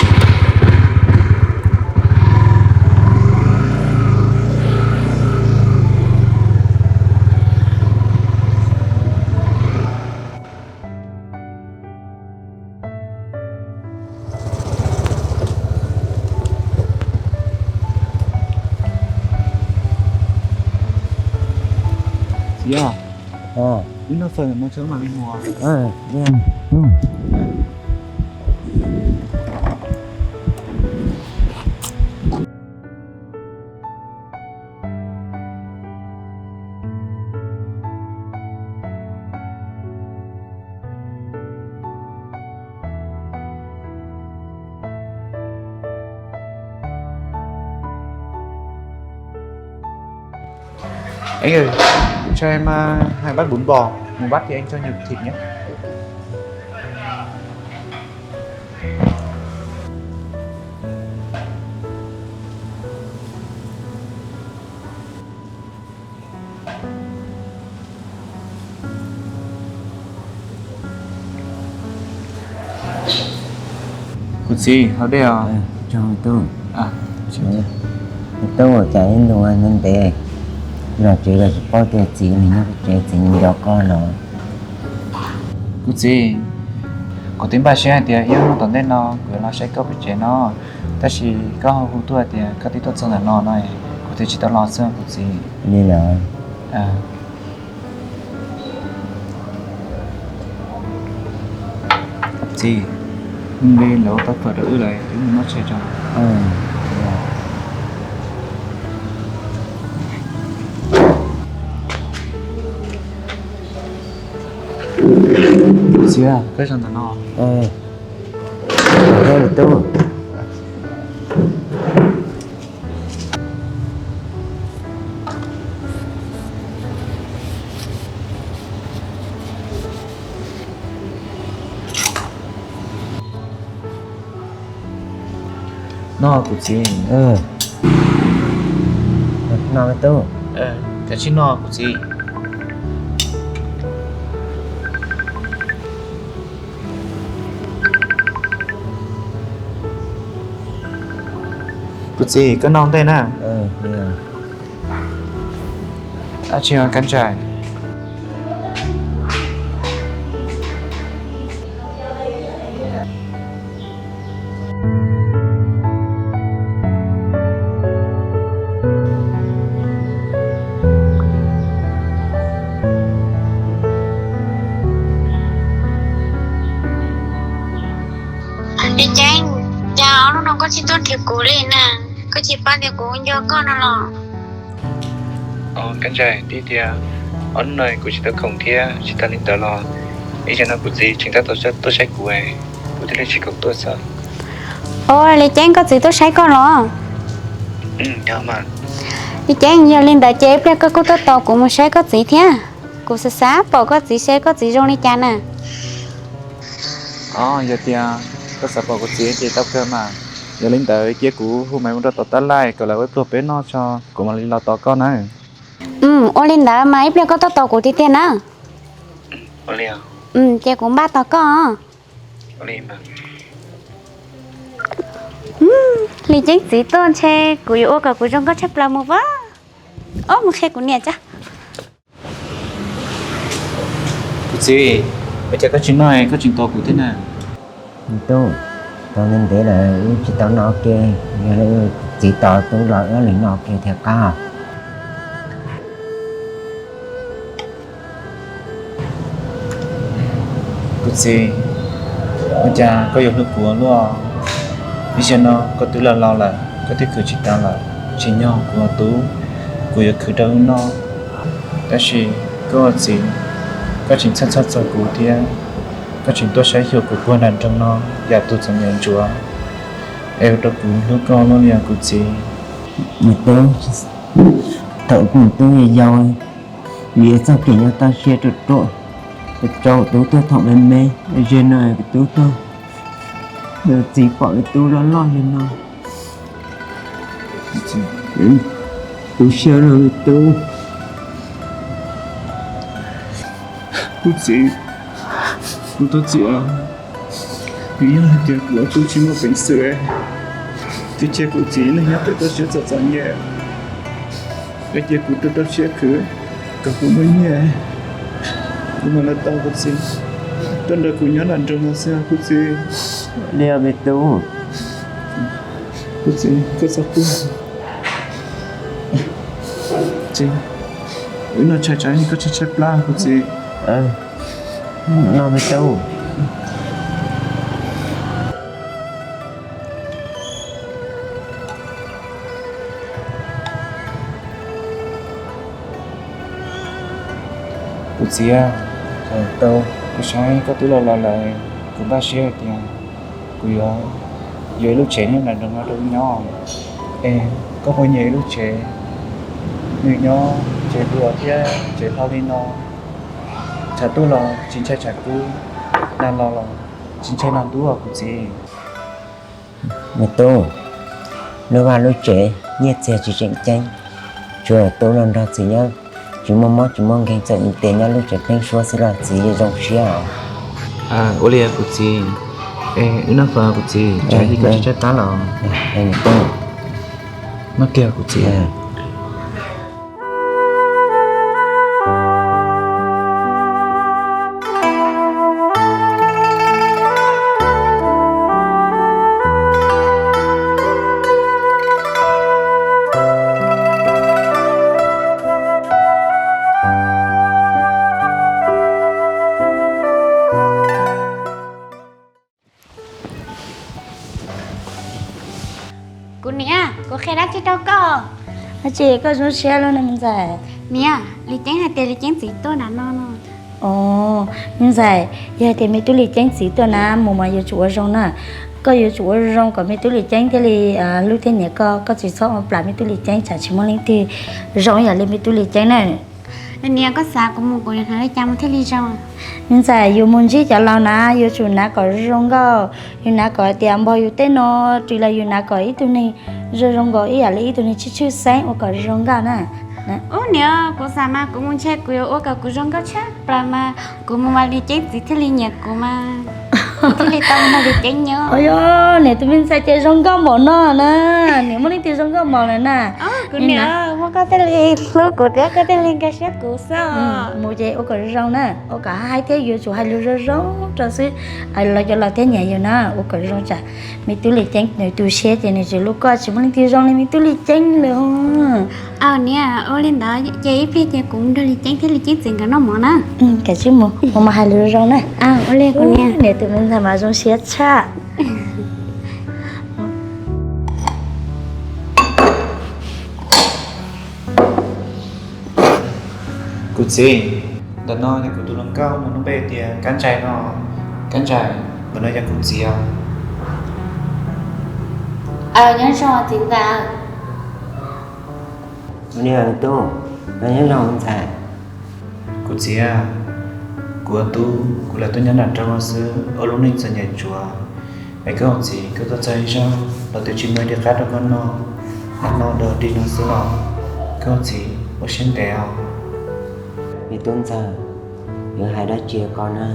wb noj fawm no tso mam li mus. Anh ơi, cho em à, hai bát bún bò, một bát thì anh cho nhiều thịt nhé. Kuv txiv, haus dej os. Tub, cas ib ntus ntev ntev los tsev los tsis paub tias txiv nws nyob pem tsev, txiv nco koj los. Kuv txiv, kuv twb npaj siab hais tias ib hnub tom ntej no kuv yuav los saib koj pem tsev no, tab sis koj ho hu tuaj hais tias koj twb tuaj txog ntawm no no, kuv thiaj tsis tau los xwb kuv txiv. Li los. Txiv, mus li lawv ua tau fawm rau wb lawm, wb mus noj tshais tso. Txiv, koj zaum ntawm no. Noj kuv txiv. Noj me tub. Kav tsij noj kuv txiv. Kuv txiv, koj noj ntej na. Dab tsi kab ntsais? Li Ceeb, cas ob hnub no koj tsis tuaj nrhiav kuv li na? Koj tsis paub tias kuv nco koj no los? Kab ntsais, twb tias ob hnub no kuv tsis tau khoom thiab tsis tas li ntawd los ib zaug no kuv txiv tseem tab tom tuaj saib kuv, kuv thiaj li tsis khoom tuaj xwb. Ua Li Ceeb, koj txiv tuaj saib koj los? Li Ceeb, yog li ntawd ces ib pliag koj kuj tuaj tos kuv mus saib koj txiv thiab. Kuv xav xav pom koj txiv seb koj txiv zoo li cas na. Yog tias koj xav pom kuv txiv ces tau kawg mas. Yog li ntawd cia kuv hu Maiv mus rau tom tab laj kom lawv ua pluag peb noj tso, kuv mam li los tos koj na. Ua li ntawd mas ib pliag koj tuaj tos kuv tiag tiag na. Ces kuv npaj tos koj. Li Ceeb txiv tuaj ntshe kuv yuav ua kom kuv zoo nkauj tshaj plaws mus as. Ob, mus qhia kuv niam tso. Kuv txiv, ua cas koj tsis noj, koj tseem tos kuv thiab na? Tub, tos ntev ntev lawm wb tsis tau noj ua ke, yog txiv tos tub los wb li noj ua ke thiaj qab. Kuv txiv, ua cas koj yuav hlub kuv ua luaj? Ib zaug no koj twb laus laus lawm, koj twb khwv tsis tau lawm, tsim nyog kuv ua tub, kuv yuav khwv rau wb noj. Tab sis koj ua txiv, koj tseem txhawj txhawj txog kuv thiab, koj tseem tuaj saib xyuas kuv puag nram nroog no yam tus txom nyem ntsuav, es ua rau kuv hlub koj luaj li os kuv txiv. Niam tub, thaum kuv tub yau yau, vim txoj kev nyob toj siab ruam ruam, rau tub tuaj thaum me me, zaum no kuv tub tuaj, txiv pom kuv tub loj loj li no, tu siab rau kuv tub. Kuv txiv, kuv tub txiv, vim yog hais tias kuv ua tub tsis muaj peev xwm, cia kuv txiv neej nyob pem toj siab txom txom nyem, es cia kuv rau rau siab khwv kom kuv muaj nyiaj, kuv mam li tau kuv txiv tuaj nrog kuv nyob nram nroog no xwb kuv txiv. Li me tub, kuv txiv, koj txhob quaj. Wb noj tshais tsam koj tshaib tshaib plab kuv txiv. No me tub. Kuv txiv, tau kuv saib koj twb laus laus lawm, kuv npaj siab hais tias kuv yuav yuav ib lub tsev nyob nram nroog no rau wb nyob. Es koj puas nyiam ib lub tsev, nws nyob tsev hluas thiab tsev hlau li no, tshav tuaj los tsis ntshai tshav kub, nag los los tsis ntshai nag ntub os kuv txiv. Me tub, lub vaj lub tsev nyiaj txiag tsis tseem ceeb, tsuas yog tub los nrog txiv nyob tsis muaj mob tsis muaj nkeeg, txawm nws tias nyob lub tsev pheeb suab xwb los txiv zoo siab os. Ua li kuv txiv, es wb noj fawm kuv txiv, tsam ib pliag koj tsis tshaib plab los. Noj kiag kuv txiv. Kuv niam, kuv qhia dab tsi rau koj? Dab tsi koj zoo siab los ne me ntxhais? Niam, Lis Ceeb hais tias Lis Ceeb txiv tuaj nram no no. Os, me ntxhais, yog hais tias me tub Lis Ceeb txiv tuaj na, mus mas yuav tsum ua zoo na. Koj yuav tsum ua zoo kom me tub Lis Ceeb thiaj li hlub thiab nyiam koj, koj tsis txhob ua plam me tub Lis Ceeb, tsam tsis muaj leej twg zoo ib yam li me tub Lis Ceeb na. Niam, koj xav kuv mus kuv yuav hnav li cas mus thiaj li zoo? Me ntxhais, yus mus ntsib cov laus na, yuav tsum hnav kom zoo nkauj, yus hnav kom tias npog yus tej no, ris los yus hnav kom ib tug neeg zoo zoo nkaus ib yam li ib tug neeg tshwj tshwj xeeb ua kom zoo nkauj na. Ub niam, kuv xav mas kuv mus ntshe kuv yuav ua kom kuv zoo nkauj tshaj plaws mas kuv mus mas Lis Ceeb txiv thiaj li nyiam kuv mas thiaj li tau nrog Lis Ceeb nyob. Os yog, niam tus me ntxhais ces zoo nkauj npaum no na, niam muaj leej twg zoo nkauj npaum lawm na. Kuv niam, muaj koj thiaj li hlub kuv thiab koj thiaj li nkag siab kuv xwb. Mus ces ua kom zoo na, ua kom haib thiab yuav tsum hais lus zoo zoo rau xwb, los cov laus thiaj nyiam yus na, ua kom zoo tsam me tub Lis Ceeb nws tu siab ces nws tsis hlub koj, tsis muaj leej twg zoo li me tub Lis Ceeb lawm. Niam, ua li ntawd ces ib pliag ces kuv nrog Lis Ceeb thiab Lis Ceeb txiv nkawd noj mov na. Kav tsij mus, mus mas hais lus zoo na. Ua li kuv niam. Niam tus me ntxhais mas zoo siab tshaj. Kuv txiv, ntawm no yog kuv tus hluas nkauj no lub npe tias Kab Ntsais no. Kab Ntsais, ntawm no yog kuv txiv os. Nyob zoo txiv ntxawm. Ua li tub, nyob zoo ntxhais. Kuv txiv, kuv ua tub kuv lam tuaj nyob nram nroog no xwb, ua lub neej txom nyem ntsuav. Es koj txiv, koj tuaj txog ib zaug los twb tsis muaj dej qab rau koj noj, noj noj dog dig no xwb los koj txiv ua siab ntev os. Me tub ntxawm, yuav hais dab tsi rau koj na,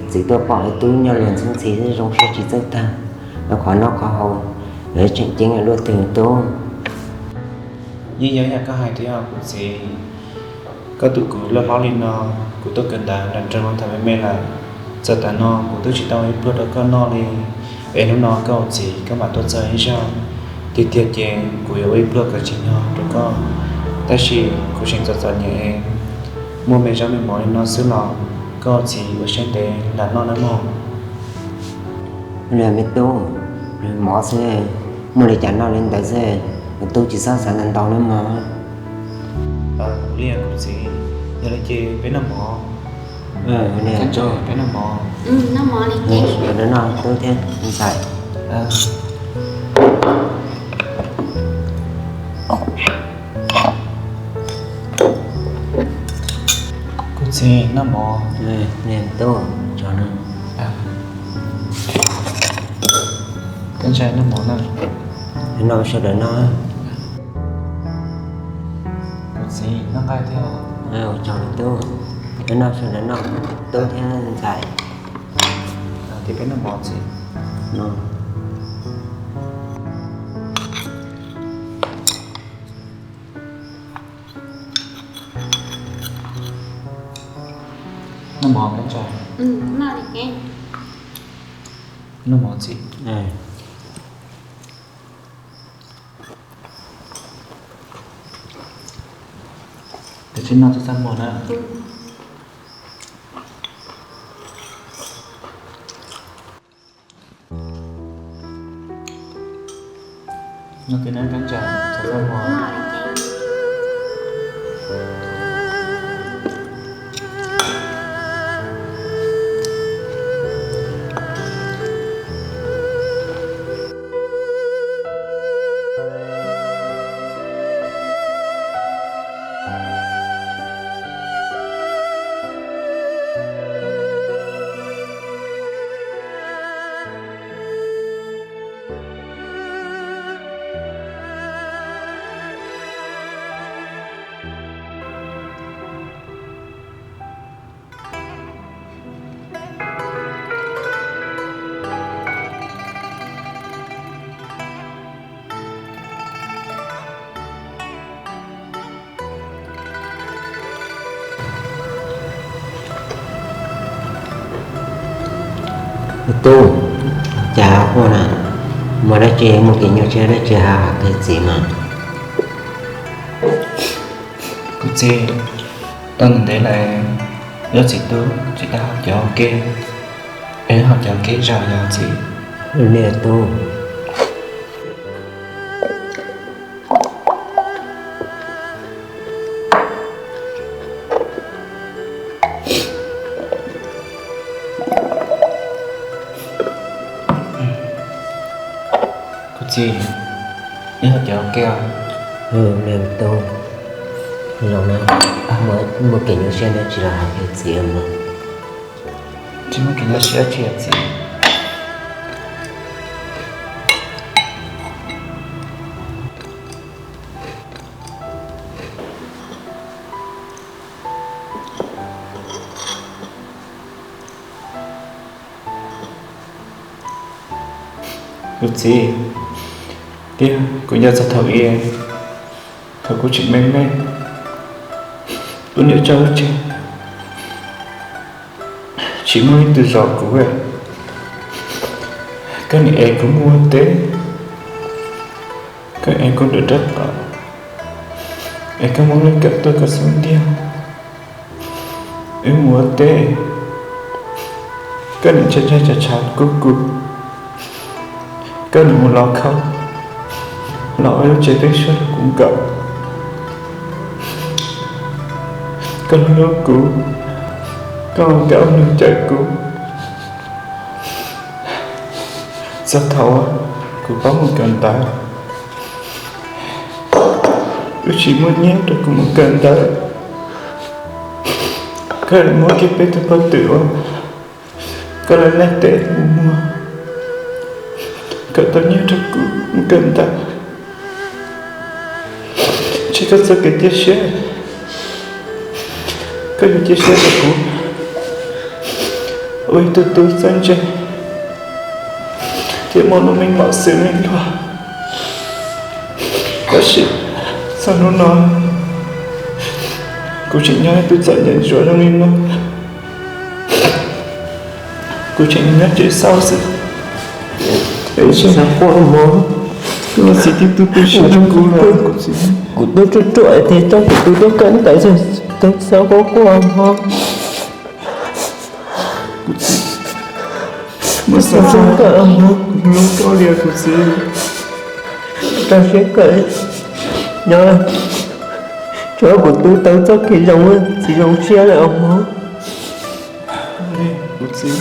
txiv tuaj pom wb tub nyob luag ntxhi ntxhi zoo siab tsis txawj tag, los qhov noj qhov haus, yuav tseem ceeb luaj twg tub. Yeej yog yam koj hais thiab kuv txiv. Koj tus kuv loj hlob li no, kuv tuaj kawm ntawv nram nroog thaum me me lawm, txawm tam no kuv twb tsis tau ua ib pluag rau koj noj li. Es hnub no koj txiv koj mam tuaj txog ib zaug, tiag tiag ces kuv yuav ua ib pluag kom tsim nyog rau koj, tab sis kuv tseem txom txom nyem, muaj me zaub me mov li no xwb los Koj txiv ua siab ntev nram noj nawb mog. Li me tub, mov xwb, muaj li cas noj li ntawd xwb, me tub tsis txhob xav ntau ntau nawb mog. Kuv txiv, yog li ces peb noj mov. Peb noj mov, sawv daws noj tub thiab ntxhais. Kuv txiv, noj mov. Tub, tso no. Koj ntshai noj mov na. Noj sawv daws noj. Kuv txiv, noj nqaij thiab. Ua tsaug tub, noj sawv daws noj, tub thiab ntxhais. Ces peb noj mov txiv. Noj mov, noj mov txiv. Tab sis noj txhob txaj muag na. Noj kiag na, kab ntsa, txhob txaj muag. Tub, cas ua na, muaj dab tsi, muaj kev nyuaj siab dab tsi hais kiag txiv mas. Kuv txiv, tau ntev ntev lawm, yog txiv tub tsis tau haus cov ua ke, es haus cov ua ke zog yog txiv. Niam tub. Kuv txiv, ib haus cov ua ke os. Niam tub, zoo na, muaj kev nyuaj siab dab tsi los hais kiag txiv mas. Tsis muaj kev nyuaj siab dab tsi txiv. Kuv txiv, tiag kuv nco txog thaum ub, thaum kuv tseem me me, kuv niam tso tseg, tsis muaj ib tug zov kuv, koj niam ev kuv mus ua teb, koj ev kuv rau rab tom, es koj muab lub kawm tuaj koj xub ntiag, wb mus ua teb, koj niam ntshai ntshai tshav tshav kub kub, koj niam mus lov khau, los ua lub tsev peb suab rau kuv nkaum. Koj hlub hlub kuv, koj ua kab ua noog cawm kuv. Txog thaum kuv paub mus kawm ntawv, wb tsis muaj nyiaj rau kuv mus kawm ntawv, koj muab kiag peb tug pov twm uas koj lawv laij teb mus muag, kom tau nyiaj rau kuv mus kawm ntawv. Ntshe koj txoj kev cia siab, koj yuav cia siab rau kuv ua ib tug tub txawj ntse thiab muaj lub meej mom xws li luag. Tab sis txog hnub no, kuv tseem nyob ib tug txom nyem ntsuav zoo li no. Kuv tseem nyob tsev xauj xwb. Xav quaj mog, koj txiv tib tug tu siab rau kuv los kuv txiv. Kuv tuaj ruaj ruaj tias coj kuv tus tub kawm ntawv, tau xav quaj quaj mog. Kuv txiv, muaj siab zoo kawm os mog, kuv hlub koj li kuv txiv. Rau siab kawm, nyob tso kuv tub tau txoj kev zoo, txiv zoo siab lawm os mog. Kuv txiv.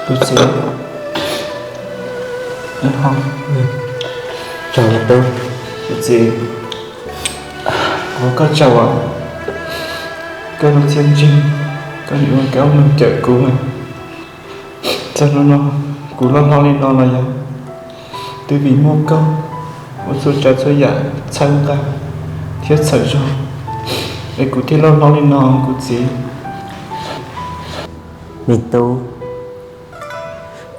Kuv txiv, kuv txiv, ua koj tsaug, koj lub txiaj ntsig, koj nim ua koj ua neeg cawm kuv. Txog hnub no kuv loj hlob li no los yog twb vim muaj koj ua txhua tsav txhua yam txhawb nqa thiab txhawm zog es kuv thiaj loj hlob li no kuv txiv. Me tub,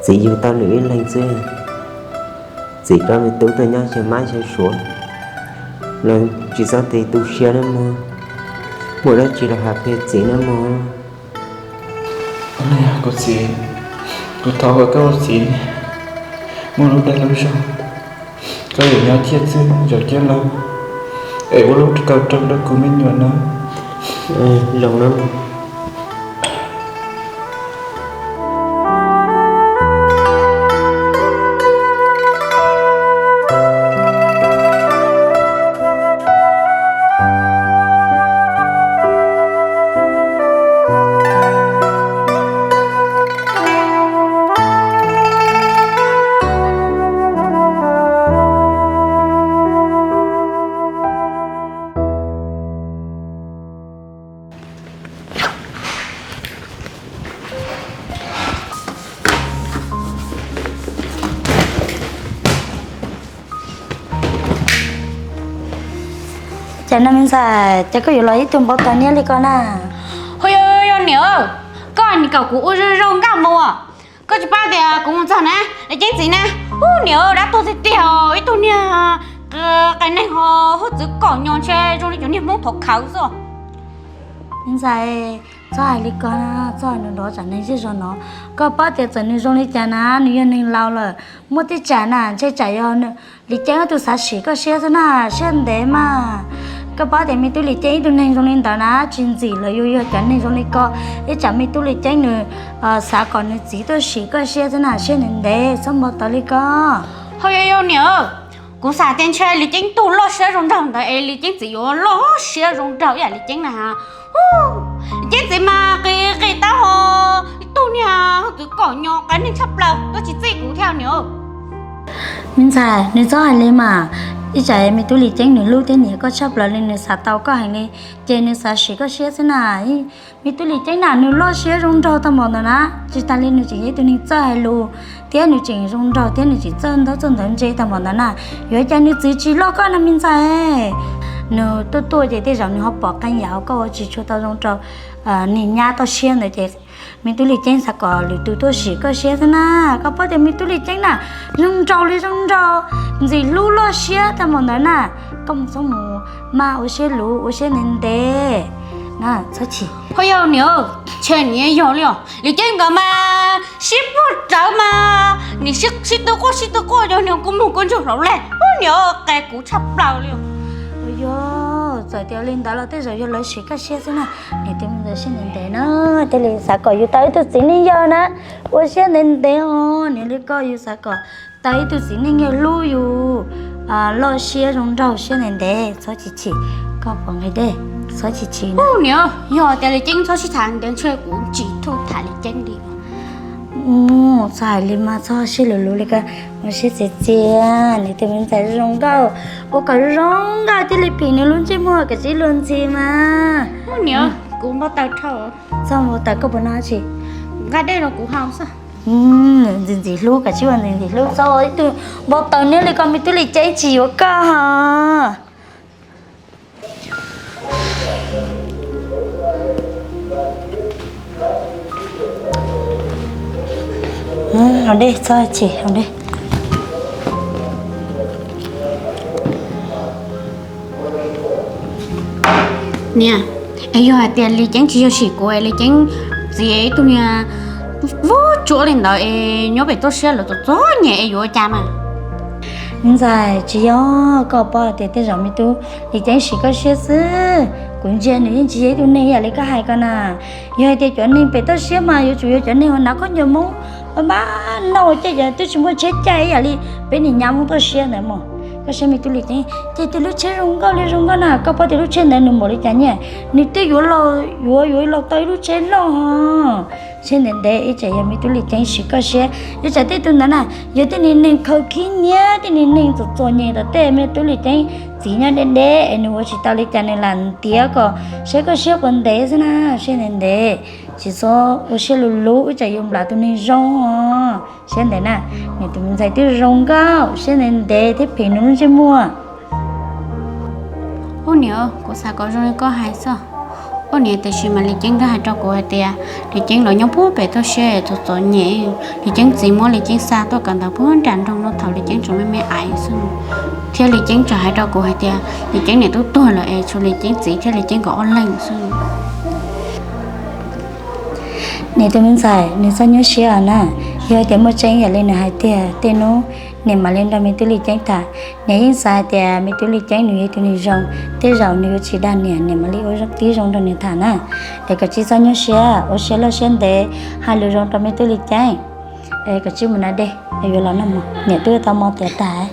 txiv yug tau nws ib leeg xwb, txiv rau me tub tuaj nyob xyaw mab xyaw suav los tsis txhob tu siab nawb mog, muaj dab tsi los hais qhia txiv nawb mog. Kuv txiv, kuv thov kom koj ua txiv muaj lub dag lub zog, koj yuav nyob ciaj txwj zaum ciaj laug es ua lub kaus roog rau kuv me nyuam nawb. Zoo nawb. Cas no me ntxhais, cas koj yuav los ib tug npau taws niab li ko na? Ho yog, yog niam, koj nim kom kuv ua zoo zoo nkauj mus. Koj tsis paub tias kuv mus txog na, Lis Ceeb txiv na, ub, niam, dab tuag tiag tiag, ib tug niag qias neeg ho hwj txwv kom nyo ntshe zoo li cov niag Hmoob thov khawv xwb. Me ntxhais, txhob hais li ko, txhob hais nrov nrov tsam neeg zej zog no. Koj paub tias txawm nws zoo li cas na, nws yog neeg laus lawm, muaj tej tsam na ntshe tsam yog Lis Ceeb ib tug xav sim koj siab xwb na, siab ntev mas. Koj paub tias me tub Lis Ceeb ib tug neeg zoo li ntawd na tsis ntxim los yus yog cov neeg zoo li ko. Ib tsam me tub Lis Ceeb nws xav kom nws txiv tuaj sim koj siab xwb na, siab ntev ntev, txhob npau taws li ko. Ho yog yog niam, kuv xav tias ntshe Lis Ceeb tug loj siab zoo nraug ntawd es Lis Ceeb txiv yuav loj siab zoo nraug ib yam Lis Ceeb na. Lis Ceeb txiv mas qis qis taub hau, ib tug niag hwj txwv kom nyo qias neeg tshaj plaws, tuaj tsis txij kuv thiab niam. Me ntxhais, nws txhob hais li mas, ib tsam me tub Lis Ceeb nws hlub thiab nyiam koj tshaj plaws li, nws xav tau koj heev li, ces nws xav sim koj siab xwb na. Me tub Lis Ceeb na nws loj siab zoo nraug tag npaum ntawd na, tsis tas li nws tseem yog ib tug neeg txawj hais lus, thiab nws tseem zoo nraug thiab nws tseem txawj ntaub txawj ntawv ntse tag npaum ntawd na. Yuav cas nws txiv tsis loj koj no me ntxhais. Nws tuaj tuaj ces tej zaum nws ho pom qee yam uas koj ua tsis tshua tau zoo rau niag nyab toj siab ntawd ces me tub Lis Ceeb xav kom lwm tus tuaj sim koj siab xwb na. Koj paub tias me tub Lis Ceeb na zoo nraug li zoo nraug, ntxim hlub loj siab tag npaum ntawd na. Koj mus txhob mus maj ua siab luv ua siab ntev ntev na, txhob chim. Ho yog niam, ntshe niam yog li os, Lis Ceeb nkawd mas sib puag rawv mas nim sib tu quaj sib tu quaj yog niag kua muag kua ntsuag hlau lej, ub, niam qes kuv tshaj plaws li. Yog txawm tias li ntawd los tej zaum yog lawv sim koj siab xwb na. Niam tus me ntxhais siab ntev ntev na, thiaj li xav kom yus tau ib tug txiv neej yawg na, ua siab ntev ntev os. Niam li koj yus xav kom tau ib tug txiv neej yawg hlub yus, loj siab zoo nraug siab ntev ntev, txhob chim chim, koj puas nqi dej, txhob chim chim. Niam, yog tias Lis Ceeb txhob sib tham ntev ntshe kuv tsis tuaj tham Lis Ceeb li. Txhob hais li mas, txhob siab luv luv li ko, ua siab txias txias, niam tus me ntxhais zoo nkauj, ua kom zoo nkauj thiaj li phim nws lub ntsej muag kom tsis luag ntxhi mas. Niam, kuv npau taws dhau. Txhob npau taws, koj puas noj tsi? Nqa dej rau kuv haus xwb. Ntxim ntxim hlub, kom tsis ua ntxim ntxim hlub, txhob ua ib tug npau taws niab li ko, me tub Lis Ceeb tsis yuav koj hos. Dej txhob chim. Niam, es yog hais tias Lis Ceeb tsis yog sim kuv es Lis Ceeb txiv ib tug niag vuab tsuab li ntawd es nyob pem toj siab lawm txom txom nyem es yuav ua cas mas? Ntxhais, tsis yog, koj paub tias tej zaum me tub Lis Ceeb sim koj siab xwb. Kuv ntsia nws yeej tsis yog ib tug neeg ib yam li koj hais ko na. Yog hais tias cov neeg pem toj siab mas yuav tsum yog cov neeg uas hnav khaub ncaws Hmoob npab noj caij, cov twb tsis muaj tsheb caij ib yam li peb niam nyab Hmoob toj siab ntawd mog. Koj saib me tub Lis Ceeb ces tus lub tsheb zoo nkauj li zoo nkauj na, koj paub tias lub tsheb ntawd nws npaum li cas nyiaj? Nws twb yuav los yuav yuav los tau ib lub tsheb loj. Tsheb ntev ntev, ib tsam yog me tub Lis Ceeb sim koj siab. Ib tsam tej tug ntawd na yog tej niag neeg khaws khib nyiab, tej niag neeg txom txom nyem tom tej, me tub Lis Ceeb txiv nyob deb deb es nws ua tsis tau li cas, nws lam ntiav kom saib koj siab puas ntev xwb na. Siab ntev ntev, tsis txhob ua siab luv luv, ib tsam yus nplam tus neeg zoo os. Siab ntev na, niam tus me ntxhais twb zoo nkauj, siab ntev ntev thiab phem nws lub ntsej muag. Ub niam, kuv xav kom zoo li koj hais xwb. Ub niam, tiam sis mas Lis Ceeb twb hais rau kuv hais tias Lis Ceeb los nyob puag pem toj siab txom txom nyem, Lis Ceeb txiv muab Lis Ceeb xa tuaj kawm ntawv puag nram nroog no thaum Lis Ceeb tseem me me aiv xwb, thiab Lis Ceeb tseem hais rau kuv hais tias Lis Ceeb niam tub tuag lawm es tshuav Lis Ceeb txiv thiab Lis Ceeb nkawd ob leeg xwb. Niam tus me ntxhais, nws txhob nyuaj siab na. Yog tias muaj tseeb yam li nws hais tiag, tej hnub niam mam li nrog me tub Lis Ceeb tham. Niam yeej xav hais tias me tub Lis Ceeb nws yog ib tug neeg zoo, tej zaum nws yuav tsis dag niam, niam mam li ua tib zoo nrog nws tham na. Es koj tsis txhob nyuaj siab, ua siab loj siab ntev, hais lus zoo rau me tub Lis Ceeb. Koj tsis mus na, dej yuav los noj mov, niam twb tau mov tiav tas.